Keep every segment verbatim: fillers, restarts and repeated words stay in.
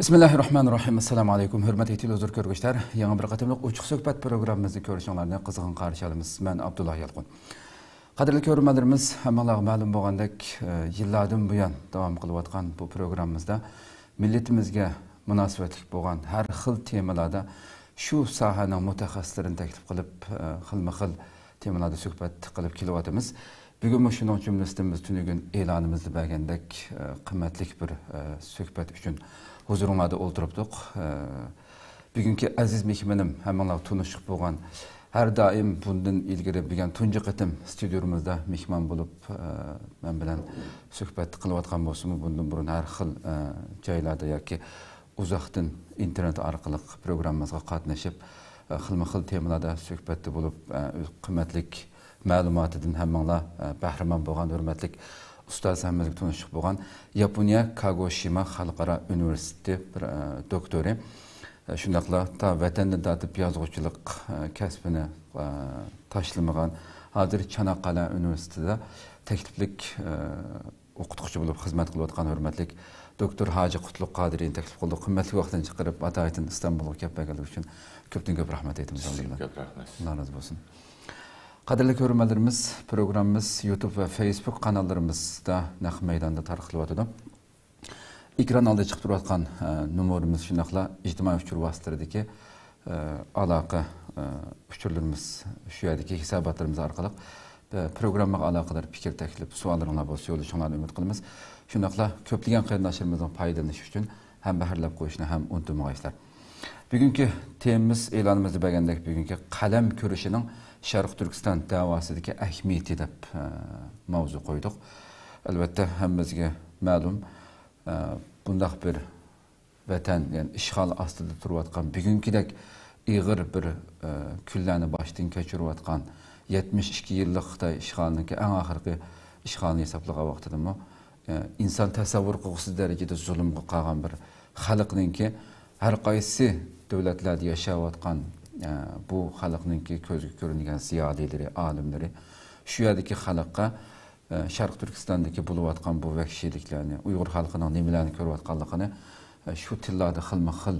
بىسمىللاھىررەھمانىررەھىم. ئەسسالامۇ ئەلەيكۇم، ھۆرمەتلىك تېلېۋىزور كۆرگۈچىلەر. يېڭى بىر قېتىملىق ئوچۇق سۆھبەت پروگراممىمىزنى كۆرۈشۈڭلارنى قىزغىن قارشى ئالىمىز. مەن ئابدۇللا يالقۇن. قەدىرلىك كۆرۈرمەنلىرىمىز، ھەممىڭلارغا مەلۇم بولغاندەك، ئە، يىللاردىن بۇيان داۋام قىلىۋاتقان بۇ پروگراممىمىزدا مىللىتىمىزگە مۇناسىۋەتلىك بولغان ھەر خىل تېمىلاردا شۇ ساھەنىڭ مۇتەخەسسىسلىرىنى تەكلىپ قىلىپ، ئە، خىلمۇ خىل تېمىلاردا سۆھبەت قىلىپ كېلىۋاتىمىز. بۈگۈنمۇ شۇنىڭ جۈملىسىدىن بىز تۈنۈگۈن ئېلانىمىزدا بەرگەندەك، ئە، قىممەتلىك بىر، ئە، سۆھبەت ئۈچۈن ھۇزۇرۇڭلاردا ئولتۇرۇپتۇق. ئە، بۈگۈنكى ئەزىز مېھمىنىم ھەممىڭلارغا تونۇشلۇق بولغان، ھەر دائىم بۇندىن ئىلگىرى بۈگۈن تۇنجى قېتىم ستۇدىيىمىزدا مېھمان بولۇپ، ئە، مەن بىلەن سۆھبەت قىلىۋاتقان بولسىمۇ، بۇندىن بۇرۇن ھەر خىل، ئە، جايلاردا ياكى ئۇزاقتىن ئىنتېرنېت ئارقىلىق پروگراممىمىزغا قاتنىشىپ، ئە، خىلمۇ خىل تېمىلاردا سۆھبەتتە بولۇپ، ئە، ئۆز قىممەتلىك مەلۇماتىدىن ھەممىڭلار، ئە، بەھرىمەن بولغان ھۆرمەتلىك ئۇستاز، ھەممىڭلارغا تونۇشلۇق بولغان ياپونىيە كاگوشىما خەلقئارا ئۇنىۋېرسىتېتى بىر، ئە، دوكتورى. ئە، شۇنداقلا تا ۋەتەندىن تارتىپ يازغۇچىلىق، ئە، كەسپىنى، ئە، تاشلىمىغان، ھازىر چاناققالە ئۇنىۋېرسىتېتىدا تەكلىپلىك، ئە، ئوقۇتقۇچى بولۇپ خىزمەت قىلىۋاتقان ھۆرمەتلىك دوكتور ھاجى قۇتلۇق قادىرىنى تەكلىپ قىلدۇق. قىممەتلىك ۋاقتىنى چىقىرىپ، ئاتايىتىن ئىستانبۇلغا كەپ بەرگەنلىكى ئۈچۈن كۆپتىن كۆپ رەھمەت ئېيتىمىز. سىزگە ئالدىدا كۆپ رەھمەت. ئاللا رازى بولسۇن. قەدىرلىك كۆرۈرمەنلىرىمىز، پروگراممىمىز يۇتۇب ۋە فېيسبۇك قاناللىرىمىزدا نەق مەيداندا تارقىتىلىۋاتىدۇ. ئېكران ئالدىدا چىقىپ تۇرۇۋاتقان، ئە، نومۇرىمىز، شۇنداقلا ئىجتىمائىي ئۇچۇر ۋاسىتىلىرىدىكى، ئە، ئالاقە، ئە، ئۇچۇرلىرىمىز، شۇ يەردىكى ھېساباتلىرىمىز ئارقىلىق، ئە، پروگراممىغا ئالاقىدار پىكىر، تەكلىپ، سوئاللىرىڭلار بولسا يوللىشىڭلارنى ئۈمىد قىلىمىز. شۇنداقلا كۆپلىگەن قېرىنداشلىرىمىزنىڭ پايدىلىنىشى ئۈچۈن ھەمبەھىرلەپ قويۇشنى ھەم ئۇنتۇمىغايسىلەر. بۈگۈنكى تېمىمىز، ئېلانىمىزدا بەرگەندەك، بۈگۈنكى قەلەم كۈرىشىنىڭ شەرقىي تۈركىستان دەۋاسىدىكى ئەھمىيىتى دەپ، ئە، ماۋزۇ قويدۇق. ئەلۋەتتە، ھەممىمىزگە مەلۇم، ئە، بۇنداق بىر ۋەتەن، يەنى ئىشغال ئاستىدا تۇرۇۋاتقان، بۈگۈنكىدەك ئېغىر بىر، ئە، كۈنلەرنى باشتىن كەچۈرۈۋاتقان، يەتمىش ئىككى يىللىق خىتاي ئىشغالىنىڭكى ئەڭ ئاخىرقى ئىشغالىنى ھېسابلىغان ۋاقتىدىمۇ، ئە، ئىنسان تەسەۋۋۇر قىلغۇسىز دەرىجىدە زۇلۇمغا قالغان بىر خەلقنىڭكى، ھەر قايسى دۆلەتلەردە ياشاۋاتقان، ئە، بۇ خەلقنىڭكى كۆزگە كۆرۈنگەن زىيالىيلىرى، ئالىملىرى شۇ يەردىكى خەلققە، ئە، شەرقىي تۈركىستاندىكى بولۇۋاتقان بۇ ۋەھشىيلىكلەرنى، ئۇيغۇر خەلقىنىڭ نېمىلەرنى كۆرۈۋاتقانلىقىنى، ئە، شۇ تىللاردا خىلمۇ خىل،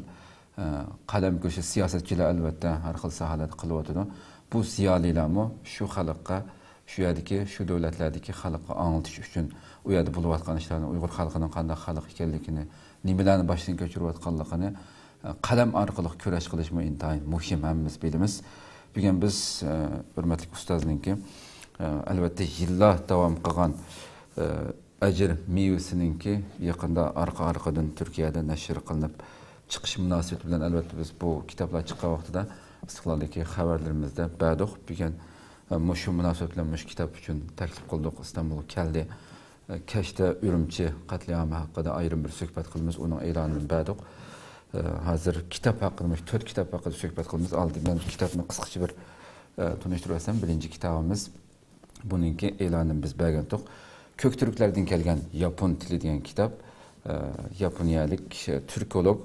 ئە، قەلەم كۈرىشى، سىياسەتچىلەر ئەلۋەتتە ھەر خىل ساھەلەردە قىلىۋاتىدۇ. بۇ زىيالىيلارمۇ شۇ خەلققە، شۇ يەردىكى، شۇ دۆلەتلەردىكى خەلققە ئاڭلىتىش ئۈچۈن ئۇ يەردە بولۇۋاتقان ئىشلارنى، ئۇيغۇر خەلقىنىڭ قانداق خەلق ئىكەنلىكىنى، نېمىلەرنى باشتىن كەچۈرۈۋاتقانلىقىنى، ئە، قەلەم ئارقىلىق كۈرەش قىلىشمۇ ئىنتايىن مۇھىم، ھەممىمىز بىلىمىز. بۈگۈن بىز، ئە، ھۆرمەتلىك ئۇستازنىڭكى، ئە، ئەلۋەتتە يىللار داۋام قىلغان، ئە، ئەجىر مېۋىسىنىڭكى يېقىندا ئارقا-ئارقىدىن تۈركىيەدە نەشر قىلىنىپ چىقىشى مۇناسىۋىتى بىلەن، ئەلۋەتتە، بىز بۇ كىتابلار چىققان ۋاقتىدا ئىستىقلالدىكى خەۋەرلىرىمىزدە بەردۇق. بۈگۈن، ئە، مۇشۇ مۇناسىۋەت بىلەن مۇشۇ كىتاب ئۈچۈن تەكلىپ قىلدۇق، ئىستانبۇلغا كەلدى. ئە، كەچتە ئۈرۈمچى قەتلىئامى ھەققىدە ئايرىم بىر سۆھبەت قىلىمىز، ئۇنىڭ ئېلانىنى بەردۇق. ئە، ھازىر كىتاب ھەققىدە، مۇشۇ تۆت كىتاب ھەققىدە سۆھبەت قىلىمىز. ئالدى بىلەن كىتابنى قىسقىچە بىر، ئە، تونۇشتۇرۇۋەتسەم، بىرىنچى كىتابىمىز، بۇنىڭكى ئېلانىنى بىز بەرگەنتۇق. كۆك تۈركلەردىن كەلگەن ياپون تىلى دېگەن كىتاب، ئە، ياپونىيەلىك، ئە، تۈركولوگ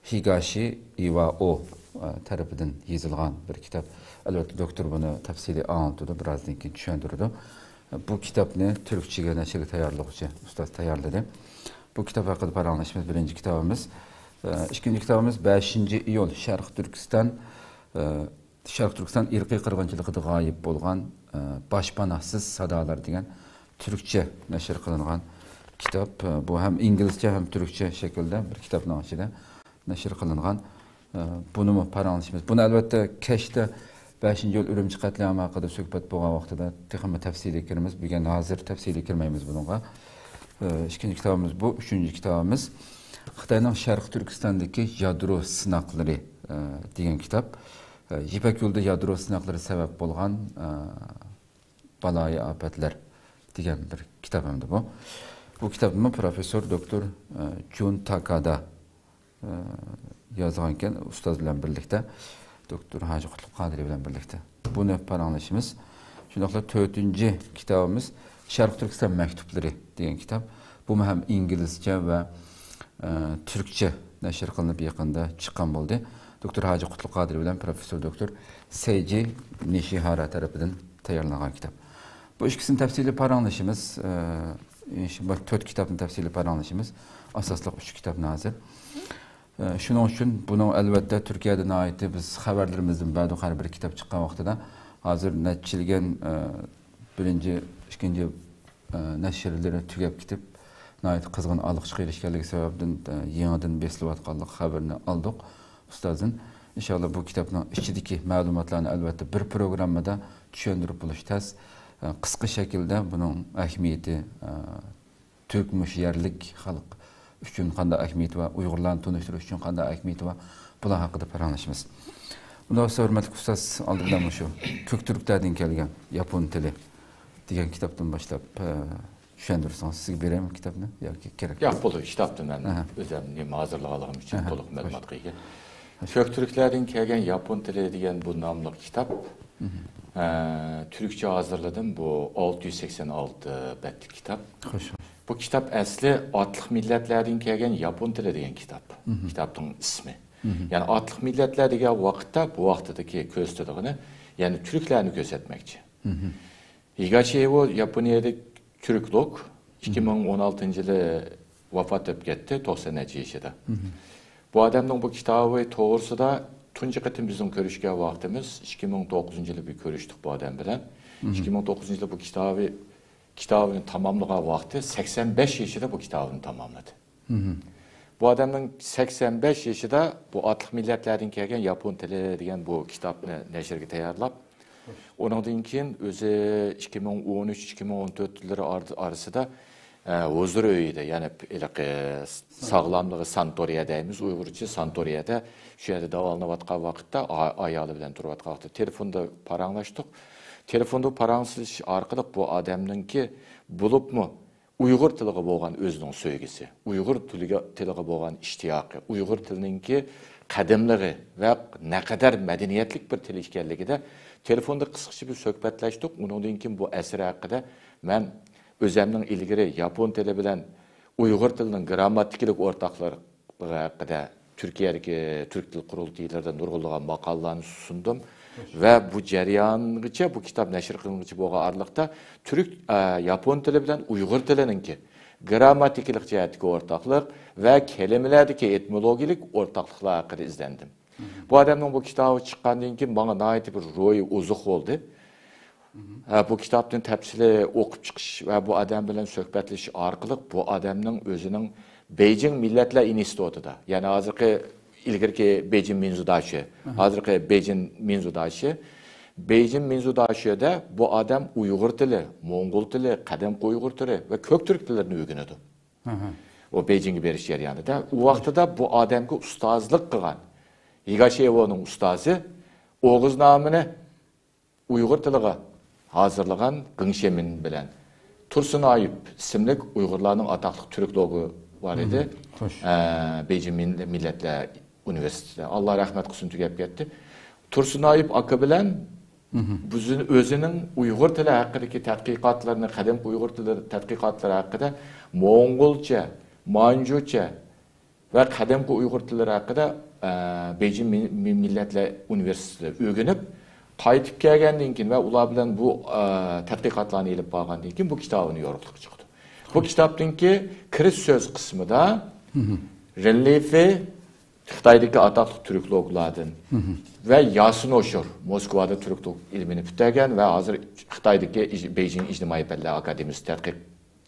ھىگاشى ئىۋائو، ئە، تەرىپىدىن يېزىلغان بىر كىتاب. ئەلۋەتتە، دوكتور بۇنى تەپسىلىي ئاڭلىتىدۇ، بىرازدىن كېيىن چۈشەندۈرىدۇ. بۇ كىتابنى تۈركچىگە نەشرگە تەييارلىغۇچى ئۇستاز تەييارلىدى. بۇ كىتاب ھەققىدە پاراڭلىشىمىز بىرىنچى كىتابىمىز. ئە، ئىككىنچى كىتابىمىز بەشىنچى ئىيۇل شەرقىي تۈركىستان، ئە، شەرقىي تۈركىستان ئىرقىي قىرغىنچىلىقىدا غايىب بولغان، ئە، باشپاناھسىز سادالار دېگەن تۈركچە نەشر قىلىنغان كىتاب. ئە، بۇ ھەم ئىنگلىزچە، ھەم تۈركچە شەكىلدە بىر كىتابنىڭ ئىچىدە نەشر قىلىنغان. ئە، بۇنىمۇ پاراڭلىشىمىز. بۇنى، ئەلۋەتتە، كەچتە بەشىنچى ئىيۇل ئۈرۈمچى قەتلىئامى ھەققىدە سۆھبەت بولغان ۋاقتىدا تېخىمۇ تەپسىلىي كىرىمىز. بۈگۈن ھازىر تەپسىلىي كىرمەيمىز بۇنىڭغا. ئە، ئىككىنچى كىتابىمىز بۇ. ئۈچىنچى كىتابىمىز خىتاينىڭ شەرقىي تۈركىستاندىكى يادرو سىناقلىرى، ئە، دېگەن كىتاب. ئە، يىپەك يولىدا يادرو سىناقلىرى سەۋەب بولغان، ئە، بالايىئاپەتلەر دېگەن بىر كىتاب ئەمدى بۇ. بۇ كىتابنىمۇ پروفېسسور دوكتور، ئە، جۇن تاكادا، ئە، يازغانىكەن، ئۇستاز بىلەن بىرلىكتە، دوكتور ھاجى قۇتلۇق قادىرى بىلەن بىرلىكتە. بۇنى پاراڭلىشىمىز. شۇنداقلا تۆتىنچى كىتابىمىز شەرقىي تۈركىستان مەكتۇپلىرى دېگەن كىتاب. بۇمۇ ھەم ئىنگلىزچە ۋە، ئە، تۈركچە نەشر قىلىنىپ يېقىندا چىققان بولدى. دوكتور ھاجى قۇتلۇق قادىر بىلەن پروفېسسور دوكتور سەيجى نىشىھارا تەرىپىدىن تەييارلانغان كىتاب. بۇ ئىككىسىنى تەپسىلىي پاراڭلىشىمىز. ئى، ئىش-، بۇ تۆت كىتابنى تەپسىلىي پاراڭلىشىمىز. ئاساسلىق ئۈچ كىتابنى ھازىر. ئە، شۇنىڭ ئۈچۈن بۇنىڭ ئەلۋەتتە تۈركىيەدە ناھايىتى بىز خەۋەرلىرىمىزدىن بەردۇق، ھەر بىر كىتاب چىققان ۋاقتىدا. ھازىر نەچچىلىگەن، ئە، بىرىنچى، ئىككىنچى، ئە، نەشرلىرى تۈگەپ كېتىپ، ناھايىتى قىزغىن ئالقىشقا ئېرىشكەنلىكى سەۋەبىدىن، ئە، يېڭىدىن بېسىلىۋاتقانلىق خەۋىرىنى ئالدۇق ئۇستازدىن. ئىنشاللا بۇ كىتابنىڭ ئىچىدىكى مەلۇماتلارنى ئەلۋەتتە بىر پروگراممىدا چۈشەندۈرۈپ بولۇش تەس. ئە، قىسقا شەكىلدە بۇنىڭ ئەھمىيىتى، ئە، تۈرك مۇشۇ يەرلىك خەلق ئۈچۈن قانداق ئەھمىيىتى بار، ئۇيغۇرلارنى تونۇشتۇرۇش ئۈچۈن قانداق ئەھمىيىتى بار، بۇلار ھەققىدە پاراڭلىشىمىز. ئۇنداق بولسا، ھۆرمەتلىك ئۇستاز، ئالدى بىلەن مۇشۇ كۆك تۈركلەردىن كەلگەن ياپون تىلى دېگەن كىتابتىن باشلاپ، ئە، چۈشەندۈرسىڭىز. سىزگە بېرەيمۇ كىتابنى ياكى كېرەك؟ ياق، بولدى، كىتابنى مەن ئەھە. ئۆزۈم نېمە ھازىرلىغانلىقىم ئۈچۈن ئەھە، تولۇق خوش. مەلۇماتقا ئىگە. خوش. كۆك تۈركلەردىن كەلگەن ياپون تىلى دېگەن بۇ ناملىق كىتاب، مھم. ئە، تۈركچە ھازىرلىدىم. بۇ ئالتە يۈز سەكسەن ئالتە بەتلىك كىتاب. خوش، خوش. بۇ كىتاب ئەسلى ئاتلىق مىللەتلەردىن كەلگەن ياپون تىلى دېگەن كىتاب. مھم. كىتابنىڭ ئىسمى. مھم. يەنى ئاتلىق مىللەتلەر دېگەن ۋاقىتتا، بۇ ۋاقتىدىكى كۆرسىتىدىغىنى، يەنى تۈركلەرنى كۆرسەتمەكچى. مھم. ھىگاشىئېۋو ياپونىيەدىكى تۈركلوگ، ئىككى مىڭ ئون ئالتىنچى يىلى ۋاپات بولۇپ كەتتى، توقسان نەچچە يېشىدا. مھم. بۇ ئادەمنىڭ بۇ كىتابى توغرىسىدا تۇنجى قېتىم بىزنىڭ كۆرۈشكەن ۋاقتىمىز ئىككى مىڭ توققۇزىنچى يىلى بىر كۆرۈشتۇق بۇ ئادەم بىلەن. مھم. ئىككى مىڭ توققۇزىنچى يىلى بۇ كىتابى، كىتابىنى تاماملىغان ۋاقتى سەكسەن بەش يېشىدا بۇ كىتابىنى تاماملىدى. مھم. بۇ ئادەمنىڭ سەكسەن بەش يېشىدا بۇ ئاتلىق مىللەتلەردىن كەلگەن ياپون تىلى دېگەن بۇ كىتابنى نەشرگە تەييارلاپ، ئۇنىڭدىن كېيىن ئۆزى ئىككى مىڭ ئون ئۈچ، ئىككى مىڭ ئون تۆت يىللىرى ئار-، ئارىسىدا، ئە، ھۇزۇر ئۆيىدە، يەنى ھېلىقى ساغلاملىقى ساناتورىيە دەيمىز ئۇيغۇرچە، ساناتورىيەدە شۇ يەردە داۋالىنىۋاتقان ۋاقىتتا، ئا-، ئايالى بىلەن تۇرۇۋاتقان ۋاقىتتا تېلېفوندا پاراڭلاشتۇق. تېلېفوندا پاراڭلىشىش ئارقىلىق بۇ ئادەمنىڭكى بولۇپمۇ ئۇيغۇر تىلىغا بولغان ئۆزىنىڭ سۆيگۈسى، ئۇيغۇر تىلىگە، تىلىغا بولغان ئىشتىياقى، ئۇيغۇر تىلىنىڭكى قەدىملىكى ۋە نەقەدەر مەدەنىيەتلىك بىر تىل ئىكەنلىكىدە تېلېفوندا قىسقىچە بىر سۆھبەتلەشتۇق. ئۇنىڭدىن كېيىن بۇ ئەسەر ھەققىدە مەن ئۆزەمنىڭ ئىلگىرى ياپون تىلى بىلەن ئۇيغۇر تىلىنىڭ گرامماتىكىلىق ئورتاقلىق ھەققىدە تۈركىيەدىكى تۈرك تىل قۇرۇلتىيلىرىدا نۇرغۇنلىغان ماقالىلارنى سۇندۇم ۋە بۇ جەريانغىچە، بۇ كىتاب نەشر قىلىنغۇچە بولغان ئارىلىقتا تۈرك، ئە، ياپون تىلى بىلەن ئۇيغۇر تىلىنىڭكى گرامماتىكىلىق جەھەتتىكى ئورتاقلىق ۋە كەلىمىلەردىكى ئېتىمولوگىيىلىك ئورتاقلىقلار ھەققىدە ئىزدەندىم. بۇ ئادەمنىڭ بۇ كىتابى چىققاندىن كېيىن ماڭا ناھايىتى بىر روھىي ئوزۇق بولدى. ھە، بۇ كىتابنى تەپسىلىي ئوقۇپ چىقىش ۋە بۇ ئادەم بىلەن سۆھبەتلىشىش ئارقىلىق بۇ ئادەمنىڭ ئۆزىنىڭ بېيجىڭ مىللەتلەر ئىنستىتۇتىدا، يەنى ھازىرقى، ئىلگىرىكى بېيجىڭ مىنزۇداشى، ھازىرقى بېيجىڭ مىنزۇداشى، بېيجىڭ مىنزۇداشىدا بۇ ئادەم ئۇيغۇر تىلى، موڭغۇل تىلى، قەدىمكى ئۇيغۇر تىلى ۋە كۆك تۈرك تىللىرىنى ئۆگىنىدۇ. ئۇ بېيجىڭگە بېرىش جەريانىدا. ئۇ ۋاقتىدا بۇ ئادەمگە ئۇستازلىق قىلغان ھىگاشىئېۋونىڭ ئۇستازى ئوغۇزنامىنى ئۇيغۇر تىلىغا ھازىرلىغان غېڭ شيېمىن بىلەن تۇرسۇن ئايۇپ ئىسىملىك ئۇيغۇرلارنىڭ ئاتاقلىق تۈركلوگى بار ئىدى. خوش. ئە، بېيجىڭ مىل-، مىللەتلەر ئۇنىۋېرسىتېتى. ئاللا رەھمەت قىلسۇن، تۈگەپ كەتتى. تۇرسۇن ئايۇپ ئاكا بىلەن بىزنىڭ ئۆزىنىڭ ئۇيغۇر تىلى ھەققىدىكى تەتقىقاتلىرىنى، قەدىمكى ئۇيغۇر تىلى تەتقىقاتلىرى ھەققىدە موڭغۇلچە، مانجۇچە، ۋە قەدىمكى ئۇيغۇر تىللىرى ھەققىدە، ئە، بېيجىڭ مىل-، مىل-، مىللەتلەر ئۇنىۋېرسىتېتىدا ئۆگىنىپ، قايتىپ كەلگەندىن كېيىن ۋە ئۇلار بىلەن بۇ، ئە، تەتقىقاتلارنى ئېلىپ بارغاندىن كېيىن بۇ كىتابىنى يورۇقلۇققا چىقىدۇ. بۇ كىتابنىڭكى كىرىش سۆز قىسمىدا رېليېفى خىتايدىكى ئاتاقلىق تۈركلوگلاردىن ۋە ياسىنوشۇر، موسكۋادا تۈركلوگ ئىلمىنى پۈتتۈرگەن ۋە ھازىر خىتايدىكى ئىج-، بېيجىڭ ئىجتىمائىي پەنلەر ئاكادېمىيىسى تەتقىق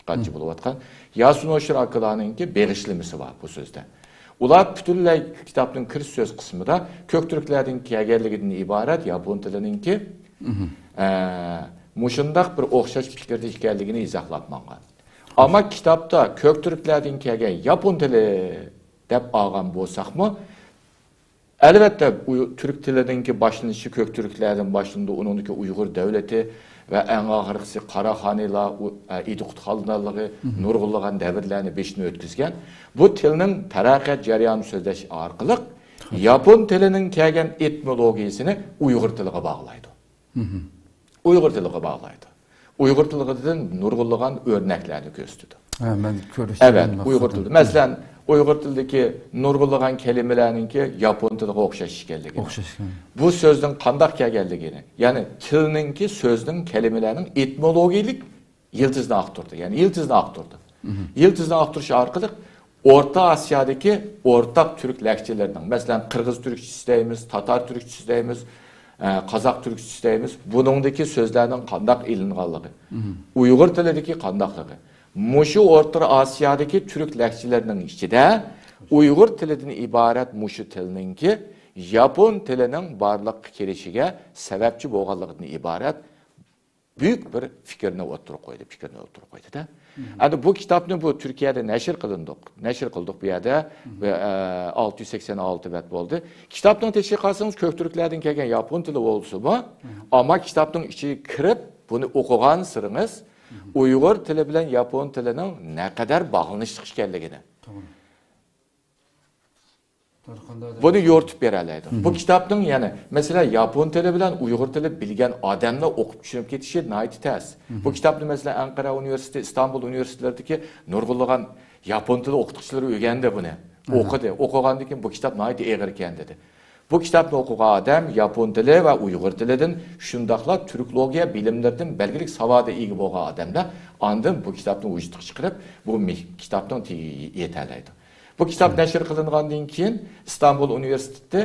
قاتچى بولۇۋاتقان ياسىنوشۇر ئاكىلارنىڭكى بېغىشلىمىسى بار بۇ سۆزدە. ئۇلار پۈتۈنلەي كىتابنىڭ كىرىش سۆز قىسمىدا كۆك تۈركلەردىن كەلگەنلىكىدىن ئىبارەت ياپون تىلىنىڭكى، ئە، مۇشۇنداق بىر ئوخشاش پىكىردە ئىكەنلىكىنى ئىزاھلاپ ماڭغان. ئەمما كىتابتا كۆك تۈركلەردىن كەلگەن ياپون تىلى دەپ ئالغان بولساقمۇ، ئەلۋەتتە، ئۇ تۈرك تىلىنىڭكى باشلىنىشى كۆك تۈركلەردىن باشلىنىدۇ، ئۇنىڭدىكى ئۇيغۇر دەۋلىتى ۋە ئەڭ ئاخىرقىسى قاراخانىيلار، ئۇ، ئە، ئىدىقۇت خانلارلىقى نۇرغۇنلىغان دەۋرلەرنى بېشىدىن ئۆتكۈزگەن. بۇ تىلنىڭ تەرەققىيات جەريانىنى سۆزلەش ئارقىلىق ياپون تىلىنىڭ كەلگەن ئېتىمولوگىيىسىنى ئۇيغۇر تىلىغا باغلايدۇ. ئۇيغۇر تىلىغا باغلايدۇ. ئۇيغۇر تىلىدىن نۇرغۇنلىغان ئۆرنەكلەرنى كۆرسىتىدۇ. ھە، مەن كۆرۈشتۈرگەن ئەلۋەتتە، ئۇيغۇر تىلىدا. مەسىلەن، ئۇيغۇر تىلىدىكى نۇرغۇنلىغان كەلىمىلەرنىڭكى ياپون تىلىغا ئوخشاش ئىكەنلىكىنى. ئوخشاش ئىكەن. بۇ سۆزنىڭ قانداق كەلگەنلىكىنى، يەنى تىلنىڭكى سۆزنىڭ، كەلىمىلەرنىڭ ئېتىمولوگىيىلىك يىلتىزىنى ئاختۇردى. يەنى يىلتىزىنى ئاختۇردى. يىلتىزىنى ئاختۇرۇش ئارقىلىق ئورتا ئاسىيادىكى ئورتاق تۈرك لەھجىلىرىنىڭ، مەسىلەن، قىرغىز تۈركچىسى دەيمىز، تاتار تۈركچىسى دەيمىز، ئە، قازاق تۈركچىسى دەيمىز، بۇنىڭدىكى سۆزلەرنىڭ قانداق ئېلىنغانلىقى، ئۇيغۇر تىلىدىكى قانداقلىقى، مۇشۇ ئورتا ئاسىيادىكى تۈرك لەھجىلىرىنىڭ ئىچىدە ئۇيغۇر تىلىدىن ئىبارەت مۇشۇ تىلنىڭكى ياپون تىلىنىڭ بارلىققا كېلىشىگە سەۋەبچى بولغانلىقىدىن ئىبارەت بۈيۈك بىر پىكىرنى ئوتتۇرىغا قويدى، پىكىرنى ئوتتۇرىغا قويدى-دە. ئەمدى بۇ كىتابنى بۇ تۈركىيەدە نەشر قىلىندۇق، نەشر قىلدۇق بۇ يەردە. ۋە، ئە، ئالتە يۈز سەكسەن ئالتە بەت بولدى. كىتابنىڭ تېشىغا قارىسىڭىز، كۆك تۈركلەردىن كەلگەن ياپون تىلى بولسىمۇ، ئەمما كىتابنىڭ ئىچىگە كىرىپ، بۇنى ئوقۇغانسېرىڭىز، ئۇيغۇر تىلى بىلەن ياپون تىلىنىڭ نەقەدەر باغلىنىشلىق ئىكەنلىكىنى، بۇنى يورۇتۇپ بېرەلەيدۇ. بۇ كىتابنىڭ يەنە، مەسىلەن، ياپون تىلى بىلەن ئۇيغۇر تىلى بىلگەن ئادەمنى ئوقۇپ چۈشىنىپ كېتىشى ناھايىتى تەس. بۇ كىتابنى، مەسىلەن، ئەنقەرە ئۇنىۋېرسىتېتى، ئىستانبۇل ئۇنىۋېرسىتېتلىرىدىكى نۇرغۇنلىغان ياپون تىلى ئوقۇتقۇچىلىرى ئۆگەندى بۇنى. ئوقۇدى. ئوقۇغاندىن كېيىن، بۇ كىتاب ناھايىتى ئېغىر ئىكەن، دېدى. بۇ كىتابنى ئوقۇغان ئادەم ياپون تىلى ۋە ئۇيغۇر تىلىدىن، شۇنداقلا تۈركولوگىيە بىلىملىرىدىن بەلگىلىك ساۋادا ئىگە بولغان ئادەملەر ئاندىن بۇ كىتابنى ۋۇجۇدقا چىقىرىپ، بۇ مې-، كىتابنىڭ تېگىگە يېتەلەيدۇ. بۇ كىتاب نەشر قىلىنغاندىن كېيىن، ئىستانبۇل ئۇنىۋېرسىتېتى،